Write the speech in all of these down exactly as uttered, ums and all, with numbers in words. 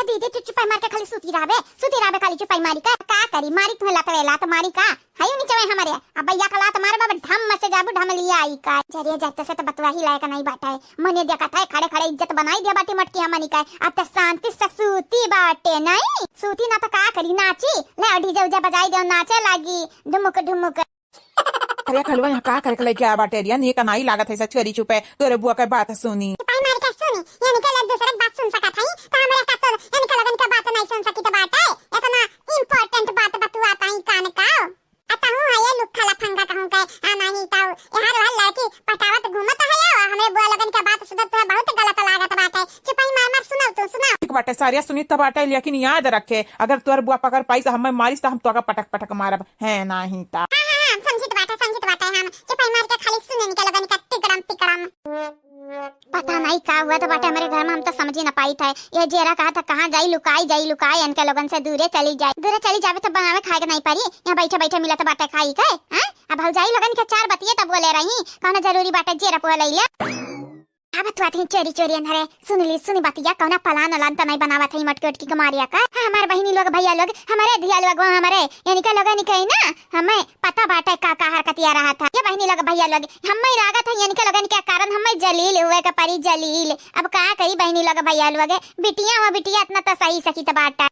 दीदी, तू चुपाई मार के खाली सूती रहबे, सूती रहबे खाली चुपाई मारी का? का करी, मारी तुम्हें लतवे लात मारी का? हयू नीचे में हमरे, अब भैया का लात मारे बाबा, ढम से जाबू, ढम लिया आई का। जरिए जाते से तो बतवा ही लायक नहीं बाटे। मने देखत है, खड़े खड़े इज्जत बनाई दे बाटी मोटकी हमनी का। अब तो शांति से सूती बाटे, नहीं सूती ना तो का करी, नाची ले, डीजे उजे बजाई दे, नाचे लागी ढुमुक ढुमुक। अरे कलवा, यहाँ का करके लेके आ बाटे रिया? नीक नाई लागत है, सचुअरी चुपे, तोरे बुआ के बात सुनी। चुपाई मार के सुनी, यानी के लोग दूसरे के बात सुन सकत हई, तो हमरे का तो, यानी के लोगन के बात नहीं सुन सकी तो बाटे, इतना important बात बतुआत हई कान का। आ तहूँ है ये लुक्खा लफंगा कहूँ के, आ नहीं तो यहाँ रहल लड़की पटावत घूमत है, आ हमरे बुआ लोगन के बात सुनत तो बहुत गलत लागत बाटे। चुपाई मार मार सुनाओ तू, सुनाओ। ठीक बाटे, सारिया सुनी तो बाटे, लेकिन याद रखे, अगर तोर बुआ पकड़ पाई तो हमें मारिस तो हम तोका पटक पटक मारब, है नहीं तो। हाँ, हाँ, हाँ, समझित बाटे, समझित बाटे हम। चुपाई मार के खाली सुने इनके लोगन का टिकड़म पिकड़म। पता नहीं का हुआ तो बाटे हमरे घर में, हम तो समझ ही ना पाई थे। ये जेरा कहा था कहाँ जाई लुकाई, जाई लुकाई, इनके लोगन से दूरे चली जाई। दूरे चली जावे तो बनावे खाए के नहीं पड़ी, यहाँ बैठे बैठे मिलत बाटे खाई के, हैं? अब भौजाई लोगन के चार बतिये तो बोले रही, कौनो जरूरी बाटे जेरा पोहा लई ले। अब तू आती चोरी चोरी अंधारे, सुन ली, सुनी बतिया, कौना पलान अलान त नहीं बनावत है मटकी उटकी के मारिया का? हाँ, हमार बहिनी लोग, भैया लोग, हमारे धिया लोग, वो हमारे, यानी का लोग, यानी कहीं ना, हमें पता बाटे का, का हरकतिया रहा था। ये बहिनी लोग, भैया लोग, हमें लागत है, यानी के लोगन के कारण हमें जलील हुए के परी जलील। अब का करी बहिनी लोग, भैया लोग, बिटिया हो बिटिया, इतना तो सही सकी त बाटा।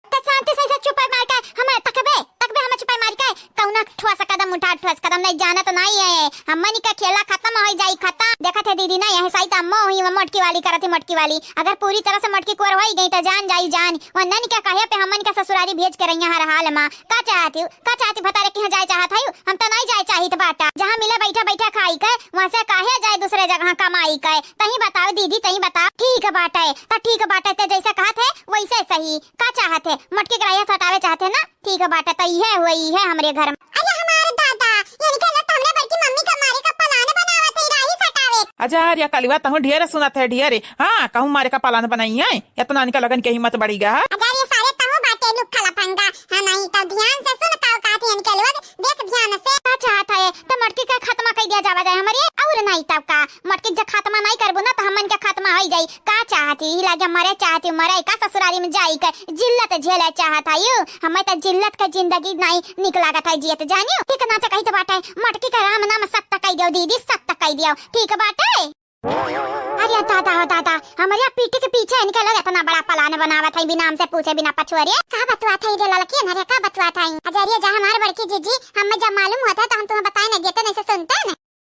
त शांति से, से चुपाई मार के हमें तकबे, तकबे हमें चुपाई मार के, कौना ठोस कदम उठा, ठोस कदम नहीं जानत नहीं है। हमनी का खेला खत्म हो जाई, खत्म। देखत है दीदी ना, यह सही त अम्मा हुई, वो मोटकी वाली करत है, मोटकी वाली। अगर पूरी तरह से मोटकी कोर होई गई त जान जाई जान। वो नन के कहे पे हमन के ससुरारी भेज के रहिया हर हाल मा। का चाहती हूँ, का चाहती हूँ, भतारे के यहाँ जाए चाहत है? हम तो नहीं जाए चाहित बाटा। जहाँ मिले बैठा बैठा खाई के, वहाँ से काहे जाए दूसरे जगह कमाई के? तही बताओ दीदी, तही बताओ। ठीक बाटे, त ठीक बाटे, ते जैसे कहत है वैसे सही। का चाहत है? मोटकी के राहिया सटावे चाहत है ना? ठीक बाटे, त इहे हुए, इहे हमरे घर में। अरे हमारे दादा, यानी के लोग तो हमरे बड़की मम्मी का मारे का plan बनावत है, राही सटावे। अच्छा, अरे कलवा, तहूँ ढेर सुनत है, ढेर। हाँ, कहूँ मारे का plan बनाई है, इतना इनका लोगन के हिम्मत बढ़ी गया है। अरे सारे तहूँ बाटे लुक्खा लफंगा। हाँ, नहीं तो ध्यान से सुन, का कहत है इनके लोग, देख ध्यान से। का चाहत है? त मटकी के खात्मा कई दिया जावा जाए हमरे, और नहीं तब का? मटकी के खात्मा नहीं करबू ना, त हमन के खात्मा होई जाई। का चाहती? ई लागे मरे चाहती, मरे का ससुरारी में जाई के जिल्लत झेले चाहत है यू? हमें त जिल्लत के जिंदगी नहीं निक लागत है जियत, जानियो। ठीक ना त कही त बाटे, मटकी के राम नाम सत्य कई दियो दीदी, सत्य कई दियो, ठीक बाटे? अरे दादा हो दादा, हमरे पीठ के पीछे इनके लोग इतना बड़ा plan बनावत है, बिना हमसे पूछे, बिना पछुआरे। का बतुआत है रे ललकी, अरे का बतुआत है? अजरिए जा हमार बड़की जीजी, हमें जब मालूम होता तो हम तुम्हें बताए न देते, नहीं से सुनते न।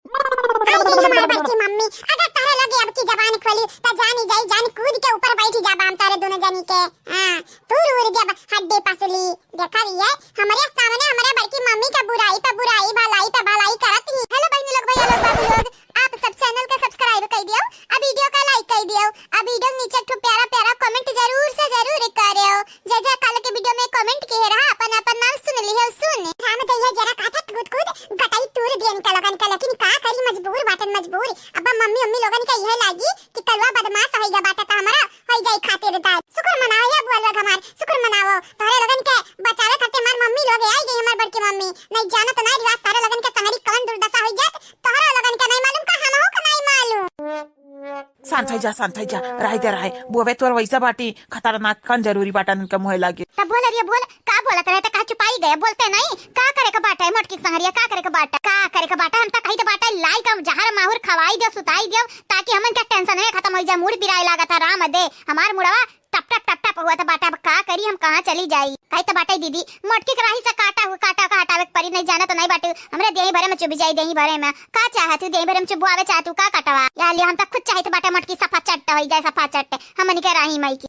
आई गई हमार बड़की मम्मी, अगर तहरे लगे अब की जबान खोली तो जानी जाई, जान कूद के ऊपर बैठी जाबा हम तारे दोनों जनी के। हाँ, तू रूर देब हड्डी पसली। देखा रही है, हमरे सामने हमरे बड़की मम्मी का बुराई पे बुराई, भलाई पे भलाई करत ही। Hello बहनी लोग, भैया लोग, बाबू लोग, आप सब channel का subscribe कर दियो, अब video का like कर दियो, अब video नीचे एक ठो प्यारा प्यारा comment जरूर से जरूर करियो। जे जे कल के video में comment किहे रहा, अपन अपन नाम सुन लिहे, सुन। हम तो ये जरा कहा था कूद कूद गटाई तूर दियन का लोगन का, लेकिन का करी, मजबूर बाटन मजबूर। अब मम्मी मम्मी लोगन का यह लागी कि कलवा बदमाश होइगा बाटा, तो हमारा होई जाई खातिरदार। शुक्र मनाओ या बुआ लोग हमार, शुक्र मनाओ। तोहरे लोगन के बचावे खातिर हमार मम्मी लोग आई गई, हमार बड़की मम्मी। नहीं जानत ना रिवाज, तोहरे लोगन के संगरी कौन दुर्दशा होई जात, तोहरे लोगन के नहीं मालूम का, हमहू का नहीं मालूम। शांत हो जा, शांत हो जा, रहे दे रहे। बुआवे तोर वैसा बाटी, खतरनाक कन जरूरी बाटा उनके मुँहे लागे। तब बोल अरे बोल, का बोलत रहे थे, कहा चुपाई गए, बोलते नहीं। का करे का बाटा है मोटकी संगरिया, का करे का बाटा, का करे का बाटा? हम तो कही तो बाटा लाई का जहर माहुर खवाई दियो, सुताई दियो, ताकि हमन का tension है खत्म हो जाए, मूड पिराए लागत है। राम दे हमार मुड़वा टप टप टप टप हुआ था बाटा। अब का करी हम, कहाँ चली जाई? कही तो बाटा दीदी, मोटकी के राही से काटा हुआ, काटा का हटावे के परी, नहीं जाना तो नहीं बाटे, हमरे देही भरे में चुभ जाई, देही भरे में। का चाहत हूँ, देही भरे में चुभवावे चाहत हूँ, का कटवा? या ले हम तो खुद चाहित बाटे मोटकी सफा चट्ट हो जाए, सफा चट्ट हमन के राही माई की।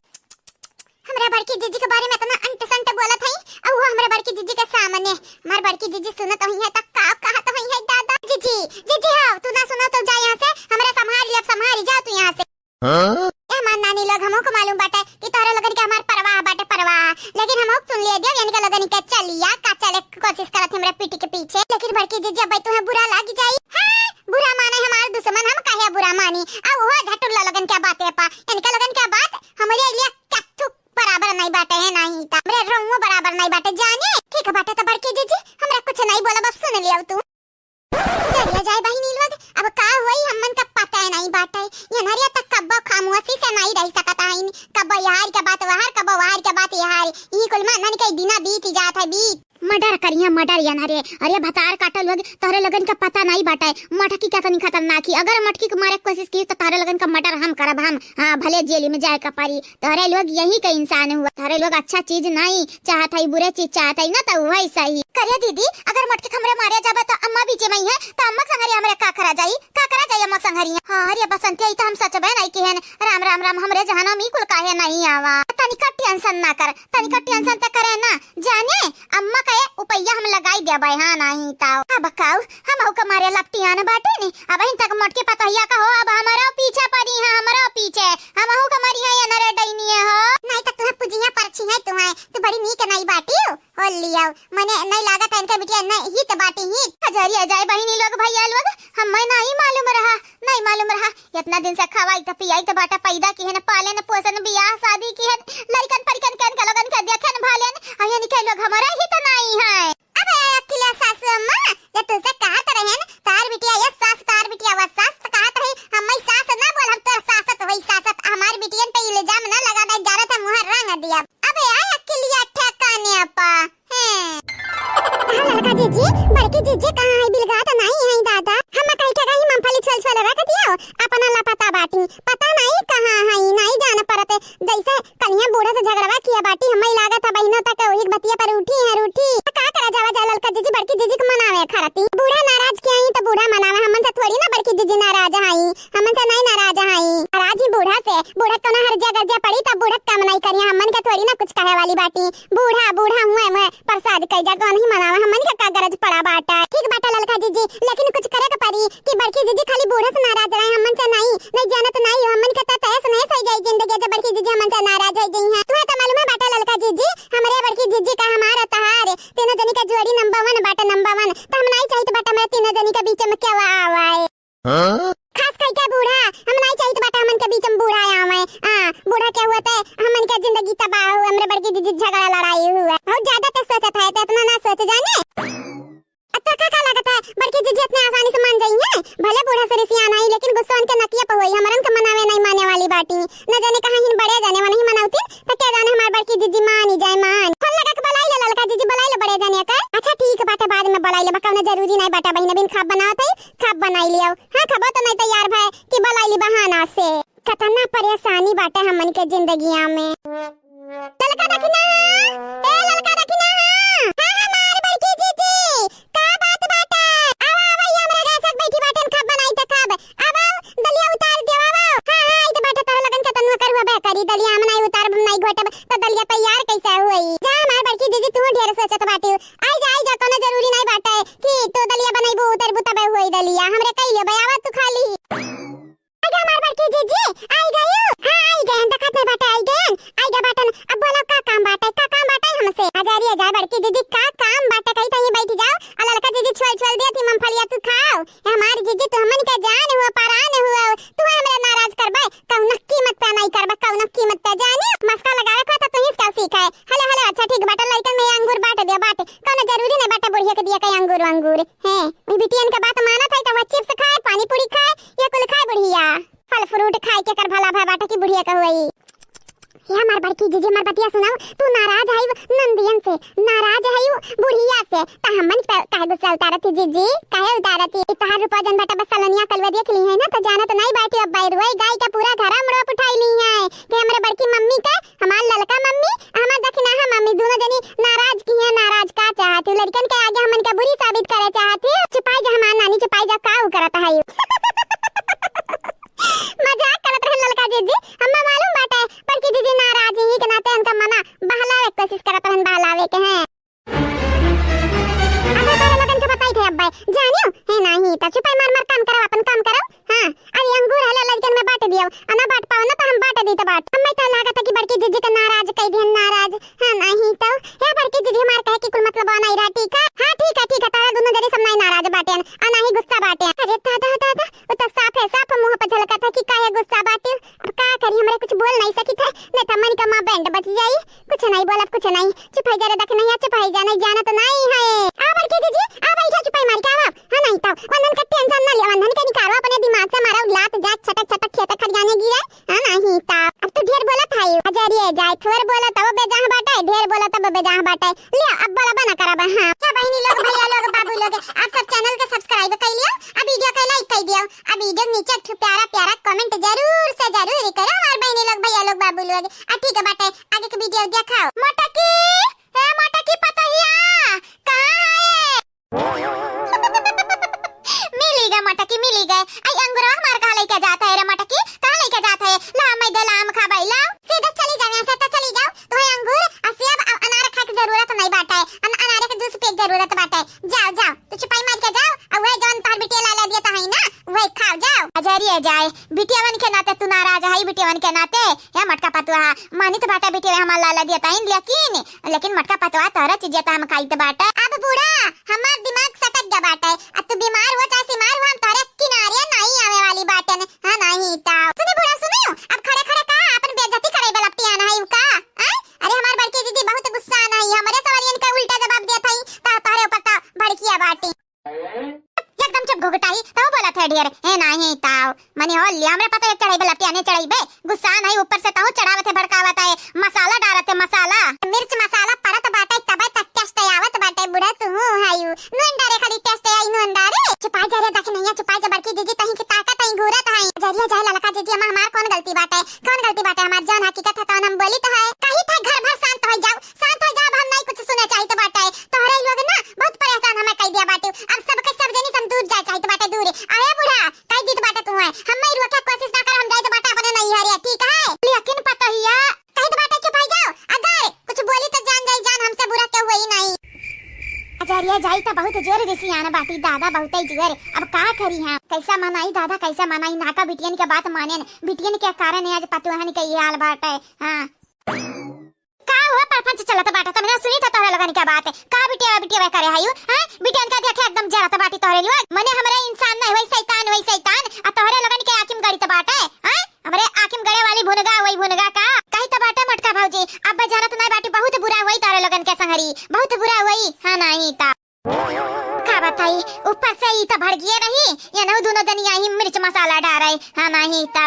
हमरा बड़की जीजी के बारे में इतना अंट संट बोलत हई, और वो हमरा बड़की जीजी के सामने, हमार बड़की जीजी सुनत हुई है त का कहत हुई है दादा। जीजी, जीजी हो, तू ना सुनो तो जा यहाँ से, हमरा संभारी, अब संभारी जा तू यहाँ से। हाँ? ए हमार नानी लोग, हमहू को मालूम बाटे कि तोहरे लोगन के हमार परवाह बाटे, परवाह, लेकिन हमहू सुन लिए दियो, यानी के लोगन के चलिया का चले कोशिश करत हमरा पीठी के पीछे, लेकिन बड़की जीजी अब तुम्हें बुरा लाग जाई। हाँ, बुरा माने हमार दुश्मन, हम काहे बुरा मानी? अब वो झटुल्ला लोगन के बातें पा, इनके लोगन के बात हमरे लिए कत्थू बराबर नहीं बाटे है, नहीं त हमरे रोउओ बराबर नहीं बाटे जाने। ठीक बाटे त बड़की जीजी, हमरा कुछ नहीं बोलब, अब सुन लियो तू। चलिया जाए बहिनी लोग, अब का होई हमन का पता नहीं बाटे। ये नरिया तक कब्बो खामोशी से आई रही सकत हइन, कबो यहार के बात वहार, कबो वहार के बात यहार, इही कुल मा नन के दिना बीत जात है, बीत। मर्डर करिया, मर्डर यनरे। अरे भतार काटल लोग, तोहरे लोगन का पता नाहीं बाटे, मटकी केतनी खतरनाक ही। अगर मटकी के मारे के कोशिश की तो तोहरे लोगन का मर्डर हम करब, हम। हाँ, भले जेल में जाए का परी। तोहरे लोग यही के इंसान हुआ, तोहरे लोग अच्छा चीज नाहीं चाहत है, बुरे चीज चाहत है ना, तो वही सही। करिया दीदी, अगर मटकी के हमरे मारे जाबे तो अम्मा बीचे में ही है, तो अम्मा संगरी हमरे का करा जाई, का करा जाई अम्मा संगरी? हाँ, अरे बसंती, ई तो हम सच बहन आई की है। राम, राम, राम, हमरे जहनों में कुल काहे नाहीं आवा। तनिका टेंशन ना कर, तनिका टेंशन त करे ना, जाने अम्मा के उपैया हम लगाई देबै, हाँ नाहीं ताव। अब काऊ, हमहू के मारे लपटियान बाटे नी, अबहिन तक मोटकी पतोहिया का हो, अब हमरो पीछे परी है, हमरो पीछे, हमहू के मरी है अनरे डैनिये हो। नाहीं त तुहे पुजिया परछी है तुहे, तू बड़ी नीक नाहीं बाटी हो, हो लियाओ, मने नाहीं लागत है इनके बिटिया नाहीं हित बाटी हित। अजरिया जाए बहिनी लोग, भैया लोग, हमें नाहीं मालूम रहा, नाहीं मालूम रहा। इतना दिन से खवाई त पियाई त बाटा पैदा की है न, पाले न पोसन, बियाह शादी की है, लड़कन परिकन के इनके लोगन के देखे न भाले न, अहिया निके लोग हमारा ही त नाहीं है। अबे अखिला सासू अम्मा, ये तुझसे कहा त रहे न, तार बिटिया ये सास, तार बिटिया वो सास, त कहा त रही, हम मैं सास ना बोल, हम तो सासत वही सासत, हमार बिटियन पे इल्जाम ना लगा दे, जरा था मुँह रंग दिया। अबे आय अखिलिया ठेकाने पा। हैं। कहाँ ललका जीजी, बड़की जीजी कहाँ है? बिलगा तो नाहीं है दादा। हम कही के गई मूंगफली छोल छोल रख दियो, अपना लापता बाटी। पता नाहीं कहाँ है, नाहीं जान परत। जैसे कलिया बूढ़ा से झगड़वा किया बाटी, हमें लागत है बहिनों तक वही बतिया पर उठी है, उठी। तो का करा जावा जाए ललका जीजी, बड़की जीजी के मनावे खरती। बूढ़ा नाराज किया ही तो बूढ़ा मनावे, हमन से थोड़ी ना बड़की जीजी नाराज आई, हमन से नाहीं नाराज आई। नाराज ही बूढ़ा से, बूढ़ा कौनो हरजिया गरजिया पड़ी तब बूढ़ा काम नाहीं करिया, हमन के थोड़ी ना कुछ कहे वाली बाटी। बूढ़ा, बूढ़ा हुए, हुए प्रसाद कई जा, तो नहीं मनावे, हमन के का गरज पड़ा बाटा। ठीक बाटा ललका जीजी, लेकिन कुछ करे के परी कि बड़की जीजी खाली बूढ़ा से नाराज रहे, हमन से नाहीं, नाहीं जानत नाहीं हो, हमन के त तहस नहस हो जाई जिंदगी जब बड़की जीजी हमन से नाराज हो गई हैं। तुहे त मालूम है बाटा ललका जीजी, हमरे बड़की जीजी का हमार तहार, तीनों जनी का जोड़ी नंबर वन बाटा, नंबर वन। त हम नाहीं चाहित बाटा हमरे तीनों जनी के बीच में केहू आवे। हाँ? खास करके बूढ़ा, हम नाहीं चाहित बाटे हमन के बीच में बूढ़ा आवे। हाँ, बूढ़ा के हुए ते हमन के जिंदगी तबाह हुए, हमरे बड़की दीदी झगड़ा लड़ाई हुए। बहुत ज्यादा ते सोचत है, ते इतना ना सोच जाने। अच्छा का, का लागत है, बड़की जीजी इतने आसानी से मान जाई है? भले बूढ़ा से रिसियान आई, लेकिन गुस्सा उनके नकिया पे होई, हमरन के मनावे नाहीं माने वाली बाटी। न जाने कहाँ हिन बड़े जाने, वनही मनावती, त के जाने हमार बड़की जीजी मानी जाए, मान। फोन लगा के बुलाई ले ललका जीजी, बुलाई ले बड़े जाने का। अच्छा ठीक बाटे, बाद में बुलाई ले, बा कौनो जरूरी नाहीं बाटे, बहिन बिन खाब बनावत है, खाब बनाई लियो। हाँ, खबो तो नहीं तैयार भय कि बोलाइली बहाना से। कतना परेशानी बाटे हमन के जिंदगिया में। ललका दखिना, ए ललका दखिना, हाँ हमार बड़की जीजी, का बात बाटे? आवा, आवा, ये हमरा गैस बैठी बाटे, खब बनाई त खब। आवा, दलिया उतार दे, आवा। हाँ, हाँ, ई त बाटे, तोरा लगन के तनुआ कर हुआ बे करी, दलिया हम नाहीं उतारब, नाहीं घोटब, त दलिया तैयार कैसे हुई? जा हमार बड़की जीजी, तू ढेर सोचत बाटी। आई जा, आई जा, कोनो जरूरी नाहीं बाटे कि तू दलिया बनैबू, उतरबू तबे होई दलिया। हमरे कई लेबे, आवा तू खाली। आई गा हमार बड़की जीजी, आई गयू? हाँ, आई गयन, देखत नाहीं बाटे, आई गयन, आई गा बाटन। अब बोला का काम बाटे, का काम बाटे हमसे? अजरिया जा बड़की जीजी, का काम बाटे, कहीं तहीं बैठ जाओ। आ ललका जीजी छोल छोल देती मूंगफलिया तू खाओ। ए हमार जीजी, तू हमन के जान हुआ, परान हुआ, तू हमरे नाराज करबे? कौनो कीमत पे नाहीं करबे, कौनो कीमत पे। जाने, मस्का लगावे के तो तू ही क्या सीखा है। हेलो, हेलो, अच्छा ठीक बाटे, लइकन में अंगूर बांट दे, बांट। कौनो जरूरी नाहीं बाटे बुढ़िया के दिया के अंगूर वंगूर। हैं, ई बिटियन के बात मानत है तो वह चिप्स खाए, पानी पूरी खाए, ये कुल खाए बुढ़िया। फल फ्रूट खाए के कर भला भा बाटे की बुढ़िया के हुई। हे हमार बड़की जीजी, हमार बतिया सुनाओ, तू नाराज है नंदियन से, नाराज है बुढ़िया से, त हमन पे काहे गुस्सा उतारत ही जीजी, काहे उतारत ही? ई तहार रूपा जन बेटा बस सलोनिया कलवे देख ली है ना, त जानत नाहीं बाटी अब बैरुए गाय के पूरा घर में रोप उठाई ली है कि हमरे बड़की मम्मी के, हमार ललका मम्मी, हमार दखिनाहा मम्मी, दोनों जनी नाराज की हैं, नाराज का चाहत ही? लड़कन के आगे हमन के बुरी साबित करे चाहत ही? चुपाई जा हमार नानी, चुपाई जा, का उ करत है? मजाक करत रहन ललका जीजी, हम्मा मालूम बाटे, बड़की जीजी नाराज ही के नाते उनका मना बहलावे के कोशिश करत रहन, बहलावे के हैं। अबे तोरे लोगन के बताई थे अब्बे, जानियो, हे नाहीं, त चुपाई मार मार काम करो, अपन काम करो। हाँ, अरे अंगूर हले लड़कन में बांट दियो, अना बांट पाओ ना तो हम बांट दी तो बांट। हम्मे तो लागत है कि बड़की जीजी के नाराज कई दिहन, नाराज। हाँ, नाहीं तो, हे बड़की जीजी हमार कहे कि कुल मतलब नाहीं रहा, ठीक है? हाँ, ठीक है, ठीक है, तारा दोनों जने सब नाहीं नाराज बाटेन, आ नाहीं गुस्सा बाटेन। अरे दादा, दादा, वो तो साफ है, साफ मुंह पे झलकत है कि काहे गुस्सा बाटे। अब का करी, हमरे कुछ बोल नाहीं सकित है, नहीं तो मन का माँ बैंड बज जाई। कुछ नाहीं बोलब, कुछ नाहीं। चुप है जा रे, देख नहीं, चुप है जा, नहीं जानत नाहीं है। आ बड़की जीजी, आ बैठा चुपाई मार के आवा। हाँ, नाहीं तो वंदन का टेंशन ना लिया, वंदन के निकालो अपने दिमाग से, मारा लात जा छटक छटक खेत खरियाने गिरे। हाँ, नाहीं तो। अरे जाए, थोर बोला तब बेजाह बाटे, ढेर बोला तब बेजाह बाटे। लियो, अब बोलबे ना करब। हाँ, क्या बहिनी लोग, भैया लोग, बाबू लोग, आप सब channel के subscribe कर लियो, अब video के like कर दियो, अब video नीचे एक ठो प्यारा प्यारा comment जरूर से जरूर करो, हमार बहिनी लोग, भैया लोग, बाबू लोग। आ ठीक बाटे, आगे के video देखाओ। मोटकी, ए मोटकी पतोहिया, कहाँ है? मिली गए मोटकी, मिली गए। आई अंगूरवा हमार कहाँ लइके जात है रे मोटकी? कहाँ लइके जात है? ला, मैं दे ला, आम खाबे, ला। सीधा चली जाओ यहाँ से, तो चली जाओ। तुम्हें अंगूर, आ सेब, आ अनार खाए के जरूरत नहीं बाटे। अन-, अनारे के juice पिए के जरूरत बाटे। जाओ, जाओ, तू चुपाई मार के जाओ। आ वही जौन तोहर बिटिया लाला दिया तो है ना, वही खाओ, जाओ। अजरिया जाए, बिटियावन के नाते तू नाराज है, बिटियावन के नाते। या मोटका पतोहा, मानित बाटे बिटिया हमार लाला दिया ताइन, लेकिन, लेकिन मोटका पतोहा तोहरा चीजे त हम खाइत बाटे। अब बूढ़ा, हमार दिमाग सटक गया बाटे। अब तू बीमार हो चाहे सीमार हो, हम तोहरे किनारे नहीं आवे वाली बाटे ने। हाँ, नहीं तो। सुनी बूढ़ा, सुनी, अब खड़े खड़े का अपन बेइज्जती करे वाला पियान है का? हैं? अरे हमार बड़की दीदी बहुत गुस्सा नहीं, हमरे सवालियन का उल्टा जवाब दिया था, ता तोहरे ऊपर ता भड़किया बाटी। एकदम चुप घुघटाई, तू बोलत है ढेर। ए नाही ताव, मने हो लिया हमरे पता एक चढ़ाई बे, लपिया ने चढ़ाई बे, गुस्सा नहीं ऊपर से तहु चढ़ावत है, भड़कावत है, मसाला डालत है, मसाला। मिर्च मसाला पड़त बाटे तबे तक taste आवत बाटे बूढ़ा, तू हूँ हायू। नून डारे खाली taste आई नून डारे। चुपाई जा रे दखिनैया, चुपाई जा बड़की जीजी, तहीं की ताकत आई घूरत है। जरिया जाए ललका जीजी, अम्मा हमार कौन गलती बाटे? कौन गलती बाटे हमार? जौन हकीकत है तौन हम बोली तो है। कही था घर भर शांत हो जाओ, शांत हो जाओ, अब हम नहीं कुछ सुने चाहित बाटे। तोहरे लोग ना बहुत परेशान हमें कई दिया बाटे। अब सबके सब जनी से हम दूर जाए चाहित बाटे, दूर। अरे बूढ़ा, कई दीत बाटे तू है, हम नहीं रोके कोशिश ना कर, हम जाइत बाटे अपने नहीं हरिया, ठीक है? लेकिन पतोहिया, कहित बाटे चुप हो जाओ, अगर कुछ बोली तो जान जाई जान, हमसे बुरा क्यों हुई नहीं। अजरिया जाई तो बहुत जोर रिसियान बाटी दादा, बहुत ही जोर। अब का करी हम, कैसा मनाई दादा, कैसा मनाई? नाका बिटियन के बात मानेन, बिटियन के कारण आज पतोहन के ये हाल बाटे। हाँ। का हुआ परपंच चलत बाटे? तमने सुनी था तोहरे लोगन के बात। का बिटिया, बिटिया करे हायू? हैं? बिटियन का देखे एकदम जरत बाटी तोहरे लोग। मने हमरे इंसान नहीं, वही शैतान, वही शैतान। आ तोहरे लोगन के आँखी में गड़ित बाटे। हैं? हमरे आँखी में गड़े वाली भुनगा, वही भुनगा का? कही तो बाटे मोटका भौजी, अब जरत नहीं बाटी, बहुत बुरा हुई तोहरे लोगन के संगरी, बहुत बुरा हुई। हाँ, नहीं ता। का बताई, ऊपर से ई तो भड़किए रही, ये नौ दोनों जनी आई मिर्च मसाला डारे। हाँ, नहीं तो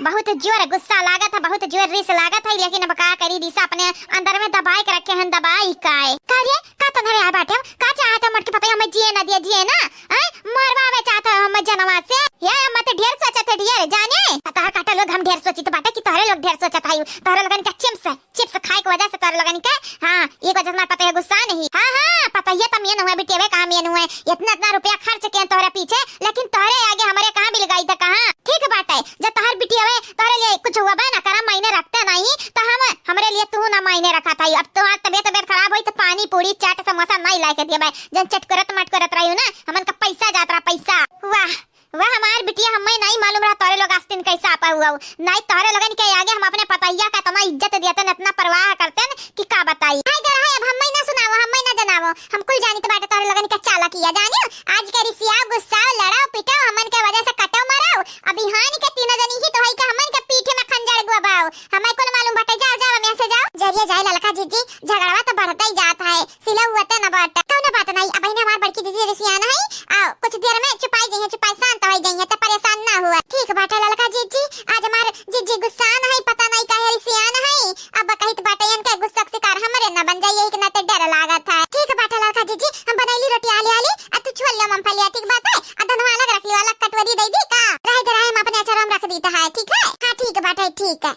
बहुत जोर गुस्सा लागत है, बहुत जोर रिस लागत है, लेकिन अब का करी, रिस अपने अंदर में दबाए के रखे हैं, दबाई काए। का रे, का तोहरे आ बाटे, का चाहत है मोटकी पतोहिया, हमें जिए ना दिए, जिए ना, हैं? मरवावे चाहत है हमें जनवा से, ये मत ढेर सोचत है ढेर, जाने? पता है काटा लोग हम ढेर सोचित बाटे कि तोहरे लोग ढेर सोचत है, तोहरे लोगन के चिप्स चिप्स खाए के वजह से तोहरे लोगन के, हाँ, एक वजह से हमार पतोहिया गुस्सा नहीं। हाँ, हाँ, पतोहिया तो मेन हुए, बिटियावे कहाँ मेन हुए? इतना, इतना रुपया खर्च किए तोहरे पीछे, लेकिन तोहरे आगे हमरे कहाँ बिलगाई थे, कहाँ? ठीक बाटे, जब तोहर बिटियावे तोहरे लिए कुछ हुआ बा ना करा, मायने रखते नहीं, तो हम, हमरे लिए तू ना मायने रखा था। अब तोहार तबियत, तबियत खराब होई तो पानी, पूरी, चाट, समोसा नहीं लाके दिए भाई, जन चटकरत मटकरत रही हो ना, हमन का पैसा जात रहा, पैसा। वाह, वह हमार बिटिया, हमें नहीं मालूम रहा तोहरे लोग आस्तीन कैसा आपा हुआ हो। नहीं तोहरे लोगन के आगे हम अपने पतोहिया का इतना इज्जत देते न, इतना परवाह करते न कि का बताई। हाय गरहा, अब हमें ना सुनावो, हमें ना जनावो, हम कुल जानित बाटे तोहरे लोगन के चालाकिया। जानियो, आज के रिसियाओ, गुस्साओ, लड़ाओ, पिटाओ, हमन के वजह से कटो मराओ, अब इहान के तीनों जनी ही तो है कि हमन के पीठे में खंजर गुआबाओ। हमें कुल मालूम बाटे, जाओ, जाओ, अब यहाँ से जाओ। जरिए जाए ललका जीजी, झगड़वा तो बढ़ते ही जात है, सिला हुआ तो न बाटे। कौनो बात नहीं, अब इन्हें हमार बड़की दीदी रिसियान है, आ, कुछ देर में चुपाई जइहे, चुपाई शांत हो जइहे, तो परेशान ना हुआ। ठीक बाटे ललका जीजी, आज हमार जीजी गुस्सान है, पता नहीं काहे रिसियान है। अब कहित बाटे इनके गुस्सा के शिकार हमरे न बन जाइए, एक ना तो डर लागत है। ठीक बाटे ललका जीजी, हम बनैली रोटी आली आली, आ तू छोल लो मूंगफलिया, ठीक बाटे? आ धनवा अलग रख लियो, अलग कटोरी दे दी का? रहे दे रहे, हम अपने अचार हम रख दी तो है, ठीक है? हाँ ठीक बाटे, ठीक है।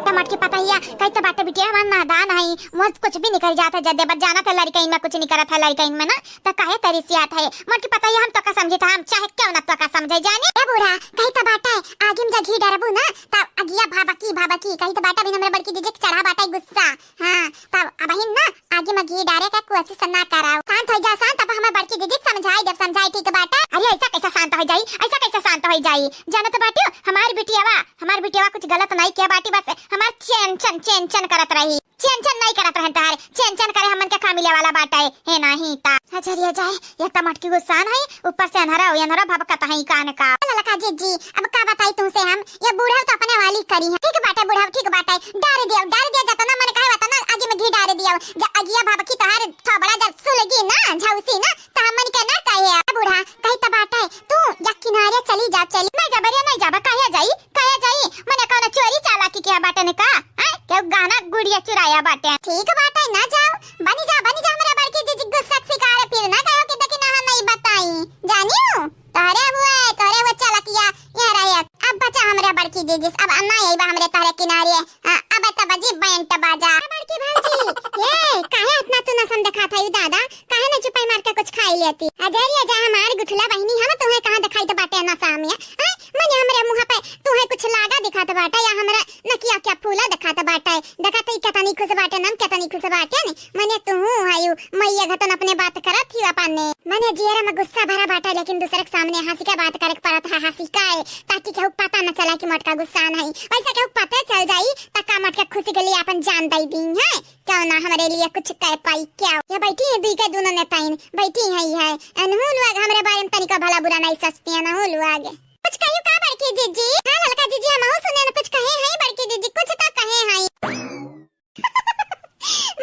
त मोटकी पतोहिया, कही त बाटे बिटिया हमार नादान है, मुँह से कुछ भी निकल जात है, जदे बस जानत है लड़कइन में कुछ निकलत है लड़कइन में ना, त काहे तरिसियात है? मोटकी पतोहिया हम तोका समझी था, हम चाहे क्यों ना तोका समझे जाने। ए बूढ़ा, कही त बाटे, आगी में जब घी डरबू ना, त अगिया भाबकी, भाबकी, कही त बाटे, अभी हमरे बड़की जीजी के चढ़ा बाटे गुस्सा। हाँ, तब अबहिन ना आगी में घी डारे के कोशिश ना कराओ। शांत हो जा, शांत। अब हमें बड़की दीदी समझाई देब, समझाई, ठीक बाटे? अरे ऐसा कैसे शांत हो जाई, ऐसा कैसे शांत हो जाई? जानत बाटियो, हमार बिटियावा, हमार बिटियावा कुछ गलत नहीं किया बाटी, बस हमार चेन चन, चेन चन करत रही। चेन चन नहीं करत रहन तहार, चेन चन करे हमन के का मिले वाला बाटे, हे नाही ता। अजरिया जाए, एक त मोटकी गुस्सान है, ऊपर से अन्हरा, अन्हरा भभकत है कान का। ललका जीजी, अब का बताई तुमसे हम, ये बूढ़ा तो अपने वाली करी है। ठीक बाटे बूढ़ा, ठीक बाटे, डार दियो, डार दियो, जतना मन कहे वतना आगी में घी डार दियो। ज-, अगिया भभकी तोहार थोबड़ा जब सुलगी ना, झौसी ना, त हमन के ना कहे। बूढ़ा, कही त बाटे, तू या किनारे चली जा, चली। नहीं जाबे रे, नहीं जाबे, काहे जाई, काहे जाई? मने कौनो चोरी चालाकी किया बाटे ने का? हैं? केहू गहना गुड़िया चुराया बाटे। ठीक बाटे, ना जाओ, बनी जा, बनी जा हमरे बड़की जीजी गुस्सा के शिकार, फिर ना कहो कि देखी ना हम नहीं बताई, जानियो? तोहरे हुए, तोहरे हुए चलकिया, ये रहे। अब बचा हमरे बड़की जीजी, अब ना आई बा हमरे तोहरे किनारे। आ, अब तब जी बैंड बाजा। बड़की भौजी, ये काहे इतना तू नसम दिखात है दादा? काहे न चुपाई मार के कुछ खाई लेती? अजय रे, अजय हमार गुठला बहिनी, हम तुहे कहाँ दिखाई तो बाटे नशा में? हैं? मने हमरे मुँह पे तुहे कुछ लागा दिखात बाटे या हमरा नकिया क्या फूला दिखात बाटे? देखत ही केतनी खुश बाटे, नम केतनी खुश बाटे ने। मने तू हयू मैया घतन अपने बात करत ही अपन ने। मने जियरा में गुस्सा भरा बाटे, लेकिन दूसरे के सामने हँसी के बात करे के पड़त है, हँसी का है, ताकि केहू पता न चला कि मोटका गुस्सा नहीं। वैसे केहू पता चल जाई, त का मोटका खुशी के लिए अपन जान दे दी है। क्यों ना हमरे लिए कुछ कर पाई क्या? ये बैठी है दुई के दोनों नेताइन, बैठी है, है। अनहू लोग हमरे बारे में तनिको भला बुरा नहीं सोचती है, अनहू लोग। कुछ कहियो का बड़की जीजी? हाँ ललका जीजी, हमहू सुने न कुछ कहे हैं बड़की जीजी, कुछ तो कहे हैं।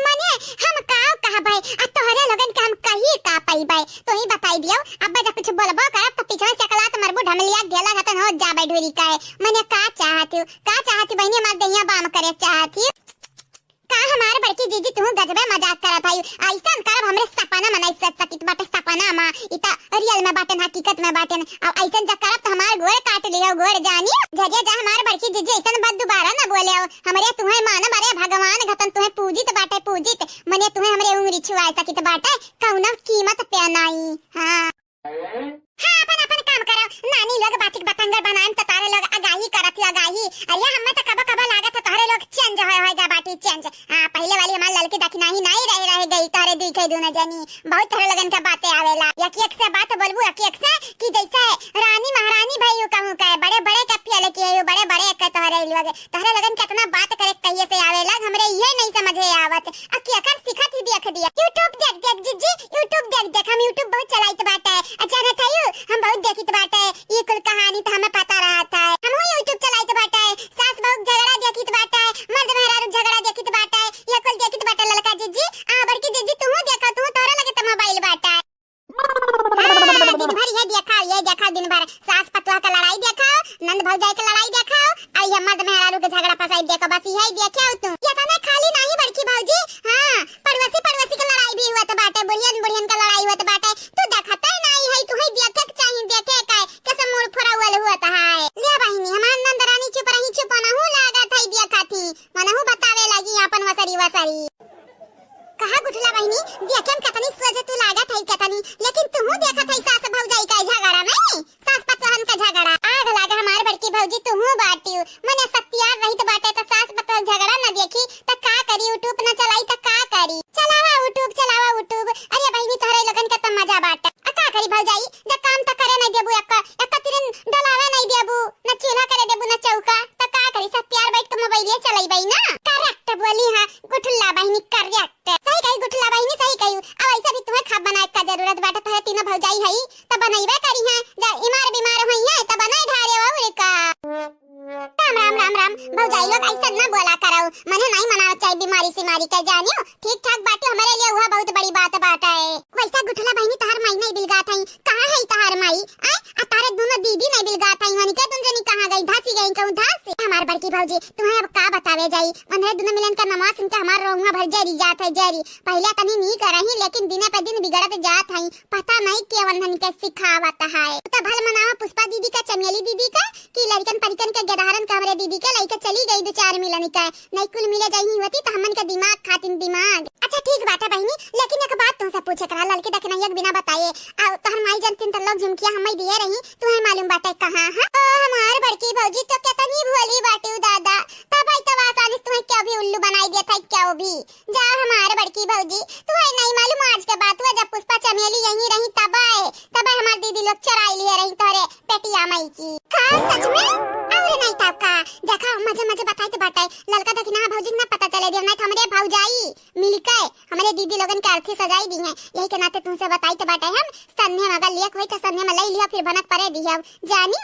मने हम का कहबै, आ तोहरे लोगन के हम कही का पइबै? तू ही बताई दियो, अब जब कुछ बोलबो करब त पीछे से एकलात मरबू ढमलिया गेला खतन हो जाबै ढूरी काहे। मने का चाहत हो, का चाहत हो बहिनी, हमार देहिया बाम करे चाहत हो? का हमार बड़की जीजी तू गजबे मजाक करत हई? ऐसन करब हमरे सपना में नहीं सोच सकित बाटे, सपना में। ई त रियल में बाटेन, हकीकत में बाटेन। अब ऐसन जब करब त हमार गोड़ काट लियो, गोड़ जानी। झरिया जा हमार बड़की जीजी, ऐसन बात दोबारा न बोले हो। हमरे तुहे मानब, अरे भगवान घतन तुहे पूजित बाटे, पूजित। मने तुहे हमरे उंगरी छुआ सकित बाटे, कौनो कीमत पे नाई। हाँ। हाँ, अपन, अपन काम करो। नानी लोग बाटिक बतंगड़ बनाएम त तारे लोग आगाही करत ही, आगाही। अरे हमें त कबो, कबो लागत है तोहरे लोग चेंज होए, होए गा बाटी चेंज। हाँ, पहले वाली हमार ललकी दखिनाही नाई रहे, रहे गई तोहरे दुई के दोनों जनी। बहुत तोहरे लोगन के बातें आवेला। एक, एक से बात बोलबू, एक, एक से कि जैसे रानी महारानी भई हो कहूँ के, बड़े, बड़े के फेल किए हो, बड़े, बड़े के तोहरे लोग। तोहरे लोगन के इतना बात करे कहिए से आवेला, हमरे ये नहीं समझे आवत। आ केकर सिखत ही देख दिया। YouTube देख देख जीजी, YouTube देख देख, हम YouTube बहुत चलाइत बाटे। आ जानत हयू, हम बहुत देखित बाटे। ई कुल कहानी त हमें पता रहत है। हमहू YouTube चलाइत बाटे। सास बहू झगड़ा देखित बाटे, मर्द मेहरारू झगड़ा देखित बाटे। ये कुल देखित बाटे ललका जीजी। आ बड़की जीजी तुहू देखा, तुहू तोहरा लगे त मोबाइल बाटे। हाँ, दिन भर ये देखाओ, ये देखाओ, दिन भर सास पतोह के लड़ाई देखाओ, नंद भौजाई के लड़ाई देखाओ, आ ये मर्द मेहरारू के झगड़ा फसाई देखो, बस यही देखाओ तू। ये तो नहीं खाली नहीं बड़की भौजी, हाँ, पड़ोसी पड़ोसी के लड़ाई भी हुआ तो बाटे, बुढ़ियन बुढ़ियन के लड़ाई हुआ तो बाटे, तू देखते नहीं है, तू ही देखे के चाहिए, देखे का कैसे मूड़ फुरावल हुआ तो है। ले बहिनी, हमार नंद रानी चुप रही, चुप नहू लागत है, देखा थी, मनहू बतावे लगी अपन वसरी वसरी। कहा गुठला बहिनी, देखे में केतनी सोझ तू लागत है केतनी, लेकिन तुहू देखत है सास भौजाई का झगड़ा नहीं, सास पतोहन का झगड़ा। आग लागे हमार बड़की भौजी, तुहू बाटियो। मने सत्यार रहित बाटे त सास पतोह झगड़ा न देखी त का करी, YouTube न चलाई त का करी? चलावा YouTube, चलावा YouTube। अरे बहिनी तोहरे लोगन के त मजा बाटे। आ का करी भौजाई, जब काम त करे नहीं देबू, एक, एक तिरिन डलावे नहीं देबू, न चूल्हा करे देबू न चौका, त का करी? सत्यार बैठ के मोबाइले चलैबै ना। Correct बोली हाँ गुठला बहिनी, correct। सही कही गुठला बहिनी, सही कही। अब ऐसा भी तुम्हें खाब बनाए का जरूरत बाटे, तोहरे तीनों भौजाई हई, त बनैबे करी हैं। जा इमार बीमार होई हैं, त बनाए ढारे और का। राम, राम, राम, राम। भौजाई लोग ऐसा न बोला करो, मने नहीं मनावे चाहिए बीमारी सीमारी के, जानियो। ठीक ठाक बाटे, हमारे लिए वह बहुत बड़ी बात बाटे। वैसा गुठला बहिनी तहार माई नहीं बिलगात हई, कहाँ है तहार माई? आय, आ तारे दोनों दीदी नहीं बिलगात हई, वनिके दुन जनी कहाँ गई? धसी गई कहूँ धस। हमार बड़की भौजी, तुम्हें अब का बतावे जाई? उन्हें दोनों मिलन का नमवा सुन के हमार रोहुआ भर जरी जात है, जरी। पहले तनी नीक रही, लेकिन दिने पे दिन बिगड़त जात हई। पता नहीं के वन्हन के सिखावत है। तो भल मनावा पुष्पा दीदी का, चमेली दीदी का, कि लड़कन परिकन के गेदहरन का हमरे दीदी के लइके चली गई दो चार मिलन के। नहीं कुल मिले जाई होती तो हमन के दिमाग खातिन दिमाग। अच्छा ठीक बाटे बहिनी, लेकिन एक बात तुमसे पूछे करा, ललकी दखिनैया के बिना बताए, आ तोहर माई जन तीन तल्लोक झुमकिया हमें दिए रही, तुम्हें मालूम बाटे कहाँ है? ओ हमार बड़की भौजी तो केतनी भोली बाटे दादा, तब आई तब आसानी से तुम्हें क्यों भी उल्लू बनाई देत है, क्यों भी। जा हमार बड़की भौजी, तुम्हें नहीं मालूम आज के बात हुआ, जब पुष्पा चमेली यहीं रही तब आए, तब आए हमार दीदी लोग चुराई लिए रही तोरे पेटिया माई की। का सच में? अरे नहीं तब का, देखा मजे मजे बताई तो बाटे, ललका दखिना भौजी के ना पता चले दियो, नहीं तो हमरे भौजाई मिलके हमरे दीदी लोगन के अर्थी सजाई दी हैं। यही के नाते तुमसे बताई तो बाटे हम, संध्या में अगर लेक होई तो संध्या में ले लिया, फिर भनक परे दिया जानी।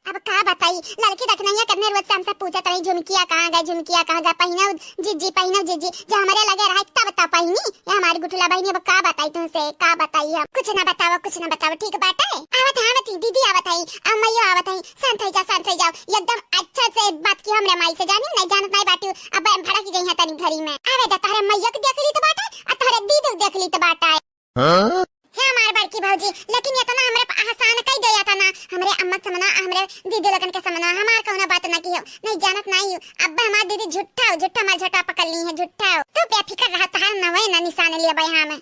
अब का बताई, लड़की देखनैया कितने रोज से हमसे पूछत रही, "झुमकिया कहाँ गए, झुमकिया कहाँ गए, पहिनौ जिज्जी, पहिनौ जिज्जी।" जब हमरे लगे रहे तब तब पहिनी, ये हमारी गुठला बहिनी, अब का बताई तुमसे, का बताई हम? कुछ ना बतावा, कुछ ना बतावा, ठीक बाटे? आवत है, आवत ही, दीदी आवत है, अम्मैयो आवत है, शांत हो जाओ, शांत हो जाओ, एकदम अच्छा से बात की हमरे माई से, जानी नहीं जानत नहीं बाटू, अब हम भड़क जाई हैं तनी घरी में। आवे दा, तोहरे मैया के देख ली तो बाटे, आ तोहरे दीदी के देख ली तो बाटे। हाँ? हे हमार बड़की भौजी, लेकिन इतना हमरे प-, एहसान कई दे, इतना हमरे अम्मा समना, हमरे दीदी लोगन के समना, हमार कौनो बात ना की हो, नहीं जानत नहीं हो। अब हमार दीदी झूठा हो, झूठा हमार झटा पकड़ ली है, झूठा हो। तू बेफिक्र रहा, तहार नवे ना निशान लिए बे हम।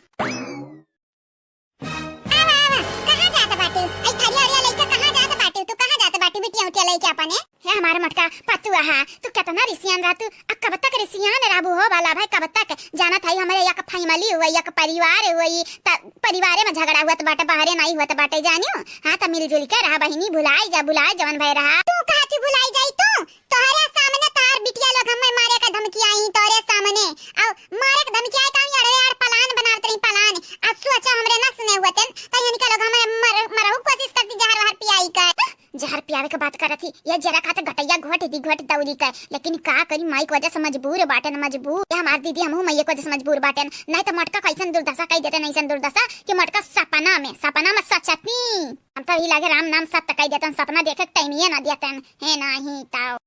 आवा, आवा, कहाँ जात बाटू? आई थरिया ओरिया लइके कहाँ जात बाटू? तू कहाँ जात बाटू, बिटिया उटिया लइके अपने? हे हमार मोटका पतुआ हा, तू केतना रिसियान रहा तू, आ कब तक रिसियान रहबू हो भला भाई, कब तक? जानत हई हमरे एक family हुई, एक परिवार हुई, त परिवारे में झगड़ा हुअत बाटे, बाहरे नाई हुअत बाटे, जानियो? हाँ, त मिलजुल के रहा बहिनी, भुलाई जा, भुलाई जवन भय रहा। तू कहा थी भुलाई जाई तू? तोहरे सामने तोहर बिटिया लोग हमें मारे का धमकी आई, तोहरे सामने। अब मारे का धमकी आई, काम अड़े अड़ plan बनावत रही, plan। अब सोचा हमरे ना सुने हुअत, त इनके लोग हमें मर-, मरहु कोशिश करती, जहर वहर पियाई का। जहर पियावे के बात करत ही, ये जरा खातिर गटैया घोट दी, घोट दौरी के। लेकिन का करी, माई के वजह से मजबूर बाटेन, मजबूर। ये हमार दीदी, हमहू माई के वजह से मजबूर बाटेन। नहीं तो मोटका कैसन दुर्दशा कई देते, नहीं सन दुर्दशा कि मोटका सपना में, सपना में सचती। हम तो यही लागे राम नाम सत्य कई देते, सपना देखे के time ही ना देते। हे नाही तो।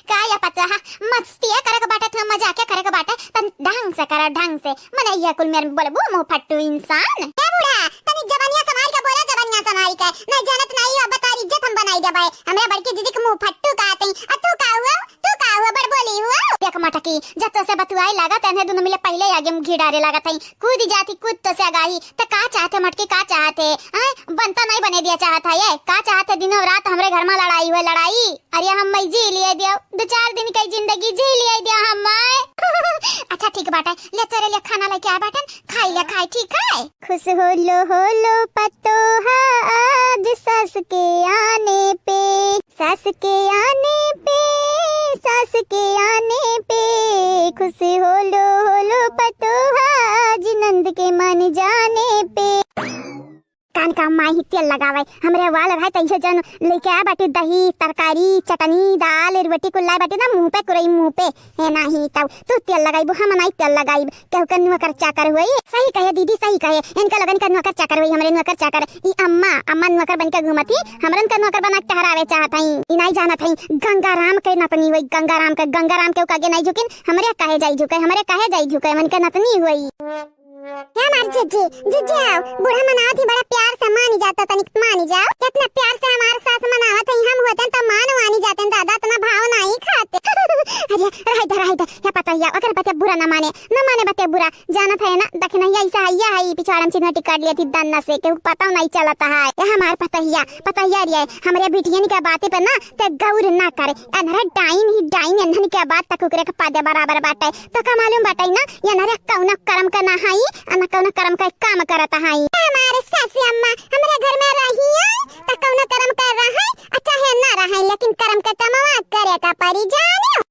का या पतोहा, मस्तिया करे के बाटे, तू मजाके करे के बाटे, तन ढंग से करा, ढंग से। मने ये कुल मेर बोलबू, मुंह फट्टू इंसान। ए बूढ़ा, तनी जबानिया संभाल के बोला, जबानिया संभाल के। नहीं जानत नहीं, अब तार इज्जत हम बनाई देबै। हमरा बड़की दीदी के मुंह फट्टू कहत हई। आ तू का हुआ? तू का हुआ? बड़ बोली हुआ? देख मटकी, जब तो से बतुआई लागत, एन्हे दुनो मिले पहिले आगे मुंह घिडारे लागत हई। कूद जाती, कूद तो से आगाही। त का चाहते मटकी, का चाहते? आय, बनता नहीं बने दिया चाहत है ये। का चाहते दिनों रात हमरे घर में लड़ाई हुए, लड़ाई? अरे हम मई जी लिए दियो, दो चार दिन की जिंदगी जी लिए दियो हम मई। अच्छा ठीक बाटे, ले तोरे लिए खाना लेके आए बाटन, खाई ले खाई, ठीक है? खुश होलो होलो पतोहा आज सास के आने पे, सास के आने पे, सास के आने पे। खुश होलो होलो पतोहा आज नंद के मन जाने पे। कान का माई ही तेल लगावे। हमरे वाल रहे त इहे जन लेके आए बाटे दही, तरकारी, चटनी, दाल, रोटी कुल लाए बाटे ना मुंह पे कुरई मुंह पे। हे नाही तब तू तेल लगाइबू, हम नाही तेल लगाइब। केहू के नौकर चाकर होई। सही कहे दीदी, सही कहे। इनका लोगन का नौकर चाकर होई, हमरे नौकर चाकर। ई अम्मा, अम्मा नौकर बन के घूमत ही, हमरन का नौकर बना के टहरावे चाहत हई। ई नाही जानत हई, गंगाराम के नतनी होई, गंगाराम के, गंगाराम के आगे नाही झुकिन, हमरे काहे जाई झुके, हमरे काहे जाई झुके, मन के नतनी होई। या हमार जिज्जी, जिज्जी आओ, बूढ़ा मनावत ही बड़ा प्यार से, मानी जाता तनिक, मानी जाओ। इतना प्यार से हमार सास मनावत है, हम होते तो मान वानी जाते, दादा इतना भाव नाही खाते। अरे रहे दे, रहे दे, या पतोहिया, ओकर बतिया बुरा न माने, न माने बतिया बुरा। जानत है ना, दखिनहिया ऐसा हैया है, ई पिछवाड़न चिन्हटी काट लिया थी दन्ना से, केहू पता नहीं चलता है। ये हमार पतोहिया, पतोहिया रे, हमरे बिटियन के बाते पे ना ते गौर ना करे। एन्हरे डाइन ही डाइन, एन्हन के बात तक ओकरे के पादे बराबर बाटे। तो का मालूम बाटे ना, एन्हरे कौनो करम के ना हई, आ ना कौनो करम के काम करत हई। हमारे सासू अम्मा हमरे घर में रही है, त कौनो करम के रहे, आ चाहे ना रहे, लेकिन करम के कमवा करे का पड़ी जानियो।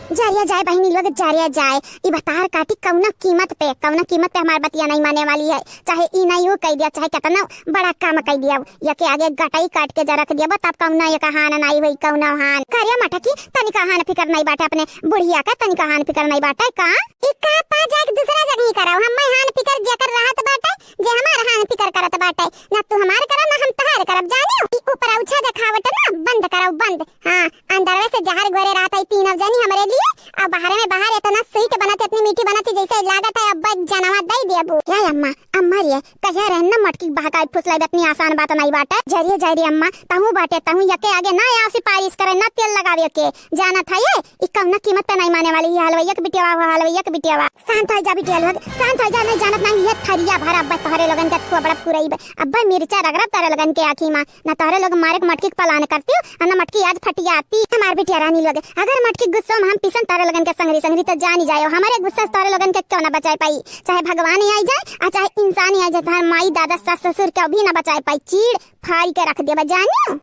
जरिया जाए बहिनी लोग, जरिया जाए। ई भतार काटी कौनो कीमत पे, कौनो कीमत पे हमार बतिया नहीं माने वाली है। चाहे ई नहीं वो कह दिया, चाहे कितना बड़ा काम कह दिया, या के आगे गटाई काट के जा रख दिया, तब कौनो एक हान नहीं होई, कौनो हान। करिया मटकी, तनिका हान फिकर नहीं बाटे अपने बुढ़िया का, तनिका हान फिकर नहीं बाटे का? ई का पा जाए के दूसरा जगह कराओ, हम मैं हान फिकर जेकर रहत बाटे, जे हमार हान फिकर करत बाटे, ना तू हमार करा, ना हम तहार करब, जानियो? ई ऊपर उछा देखावट ना बंद कराओ, बंद। हाँ, अंदरवे से जहर घोरे रहत है तीनों जनी हमरे लिए, और बाहर में बाहर इतना sweet बनत, इतनी मीठी बनत है, जैसे लागत है अब जनवा दे देबू। या अम्मा, अम्मा रे, कहिया रहन ना मटकी बहकाई फुसलाई, इतनी आसान बात नहीं बाटे। जरिए जाए रे अम्मा, तहूँ बाटे, तहूँ यके आगे ना या सिफारिश करे, ना तेल लगावे के। जानत है ये, ई कौनो कीमत पे नहीं माने वाली है हलवैया के बिटियावा, हो हलवैया के बिटियावा। शांत हो जा बिटिया लोग, शांत हो जा, नहीं जानत नहीं ये थरिया भरा बा तोहरे लोगन के थोबड़ा पुरई बा। अब्बा मिर्चा रगड़ब तोहरे लोगन के आँखी में। ना तोहरे लोग मारे के मटकी के plan करती हो, आ ना मटकी आज फटियाती। हमार बिटिया रानी लोग, अगर मटकी गुस्सो में हम पिसन तोहरे लोगन के संगरी संगरी तो जानी जायो, हमारे गुस्सा से तोहरे लोगन के क्यों ना बचाए पाई, चाहे भगवान ही आई जाए, आ चाहे इंसान ही आई जाए, तोहर माई दादा सास ससुर के भी ना बचाए पाई, चीड़ फाड़ के रख देबा जानियो।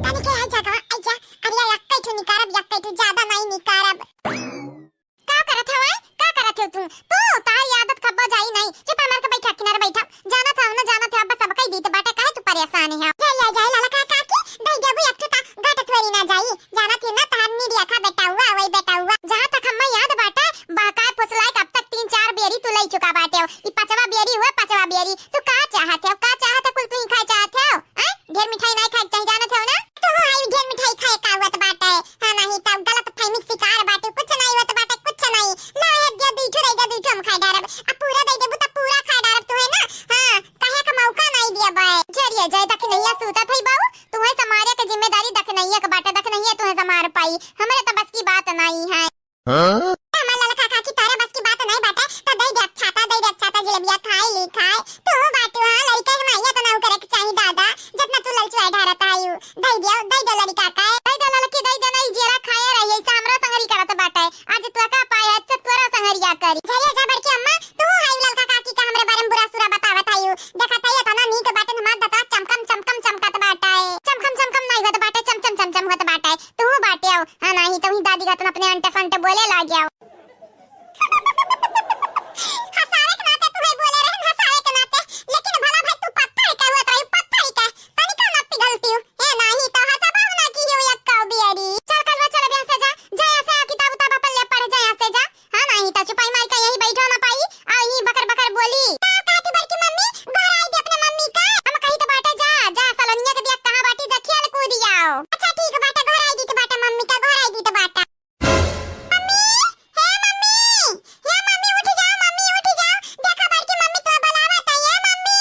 तनी के आई जगह, आई जा, अरे यक्कै ठो निकारब, यक्कै ठो, ज्यादा नहीं निकारब। का करत हवे? का करत हो तू? तू, तारी आदत कब हो जाई नहीं, चुप मार के बैठा, किनारे बैठा। जानत हौ ना, जानत हौ, अब सब कही दीत बाटे, काहे तू परेशान है? जाई, आ जाई, ललका काकी, दई देबू एक ठो ता, घट थोड़ी ना जाई। जानत ही ना, तहार नीरिया खा बेटा हुआ, वही बेटा हुआ। जहाँ तक हमें याद बाटे, बहकाए फुसलाए के अब तक तीन चार बेरी तू लई चुका बाटे हो। ई पचवा बेरी हुआ, पचवा बेरी। तू का चाहत है? का चाहत है? कुल तू ही खाए चाहत है? हैं? ढेर मिठाई नहीं खाए के चाही, जानत हो ना? तू आई ढेर मिठाई खाए का हुआ तो बाटे। हाँ, नहीं तो गलत फहमी के शिकार बाटे, कुछ नहीं हुआ तो बाटे, कुछ नहीं। ला, ये दे, दुई ठो रह गया, दुई ठो हम खाए डारब। अब पूरा दे देबू तो पूरा खाए डारब तू, है ना? हाँ, कहे का मौका नहीं दिया बाय। जरिया जाए, दखनैया सूतत है बाऊ, तुम्हें समारे के जिम्मेदारी दखनैया के बाटे, दखनैया तुम्हें समार पाई, हमरे तो बस की बात नहीं है। हाँ? हमार ललका काकी, तोरे बस की बात नहीं बाटे, तो दे दे छाता, दे दे छाता, जिलेबिया खाए ली खाए। तू बाटू, हाँ, लड़का के माइया तो ना करे के चाही दादा, जितना तू ललचुआ ढारत आयु। दे दियो, दे दे लड़का का। दे दे ललकी, दे दे, नहीं जेरा खाए रही, ऐसा हमरा संगरी करत बाटे। आज तू का पाए, अच्छा तोरा संगरिया करी। जरिया जा बड़की अम्मा, तू हाई ललका काकी का हमरे बारे में बुरा सुरा बतावत आयु। देखत है, इतना नीक बाटे, हमार दतवा चमकम चमकम चमकत बाटे। चमकम चमकम नहीं होत बाटे, चम चम चम चम होत बाटे। तू बाटे हो, हाँ, नहीं तो वही दादी का तुम अपने अंटे संटे बोले लाग गया हो। हंसावे के नाते तुम्हें बोले रहे, हंसावे के नाते, लेकिन भला भाई तू पत्थर का हुआ तो पत्थर का, तनिका ना पिघलती हूँ। ए नहीं तो हंसबा ना की हो एक कौ बियरी। चल कलवा चल, अब यहाँ से जा, जा यहाँ से, आ किताब उताब अपन ले पढ़, जा यहाँ से जा। हाँ, नहीं तो चुपाई मार के यहीं बैठो ना पाई, आ यहीं बकर बकर बोली। का कहती बड़की मम्मी, गोहराई दे अपने मम्मी का। हम कही तो बाटे जा, जा सलोनिया के दिया कहाँ बाटी, जा खेल कूद आओ। अच्छा ठीक बाटे, गोहराई दी तो बाटे मम्मी का, गोहराई दी तो बाटा। मम्मी, हे मम्मी, हे मम्मी उठ जाओ, मम्मी उठ जाओ, देखो बड़की मम्मी तो बुलावत है, ये मम्मी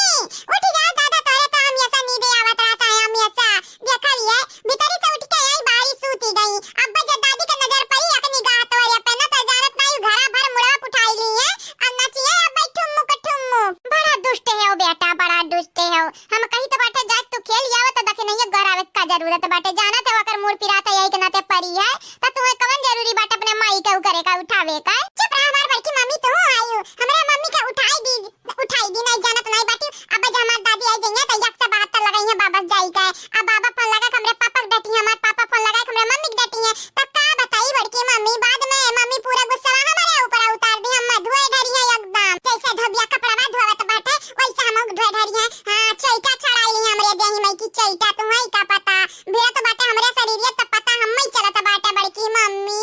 उठ जाओ, दादा तोरे तो हमेशा नींद आवत रहता है, हमेशा। देखा ये भीतरी से उठ के आई, बाहरी सूती गई। अब जब दादी के नजर पड़ी, एक निगाह तोरे पे न तो जानत नहीं, घरा भर मुड़वा उठाई ली है। अब नचिए अब ठुमुक ठुमुक। बड़ा दुष्ट है हो बेटा, बड़ा दुष्ट है हो। हम कही तो बाटे जाके तू खेल आवे तो दखनैया गोहरावे का जरूरत बाटे। जानत है ओकर मूड़ पिरात है, यही के नाते परी है। तो तुम्हें कवन जरूरी बाटे अपने माई के उ करे का, उठावे का? चुप रह हमार बड़की मम्मी, तू आई हो। हमरा मम्मी के उठाई दी। उठाई दी, नहीं जानत नहीं बाटी। अब जब हमार दादी आई जइया तो एक सौ बहत्तर लगाई है बाबा से जाई के। अब बाबा फोन लगा के हमरे पापा के डटी है, हमार पापा फोन लगा के हमरे मम्मी के डटी है। तब का बताई बड़की मम्मी, बाद में मम्मी पूरा गुस्सा हमारे ऊपर उतार दी। हम धोए ढरी है एकदम, जैसे धोबिया कपड़वा धोवत बाटे वैसे हम धोए ढरी है। हाँ, चैटा चढ़ाई है हमरे देही में की चैटा, तुम्हें का पता, भिड़त बाटे हमरे शरीर तो पता हम ही चलत बाटे बड़की मम्मी।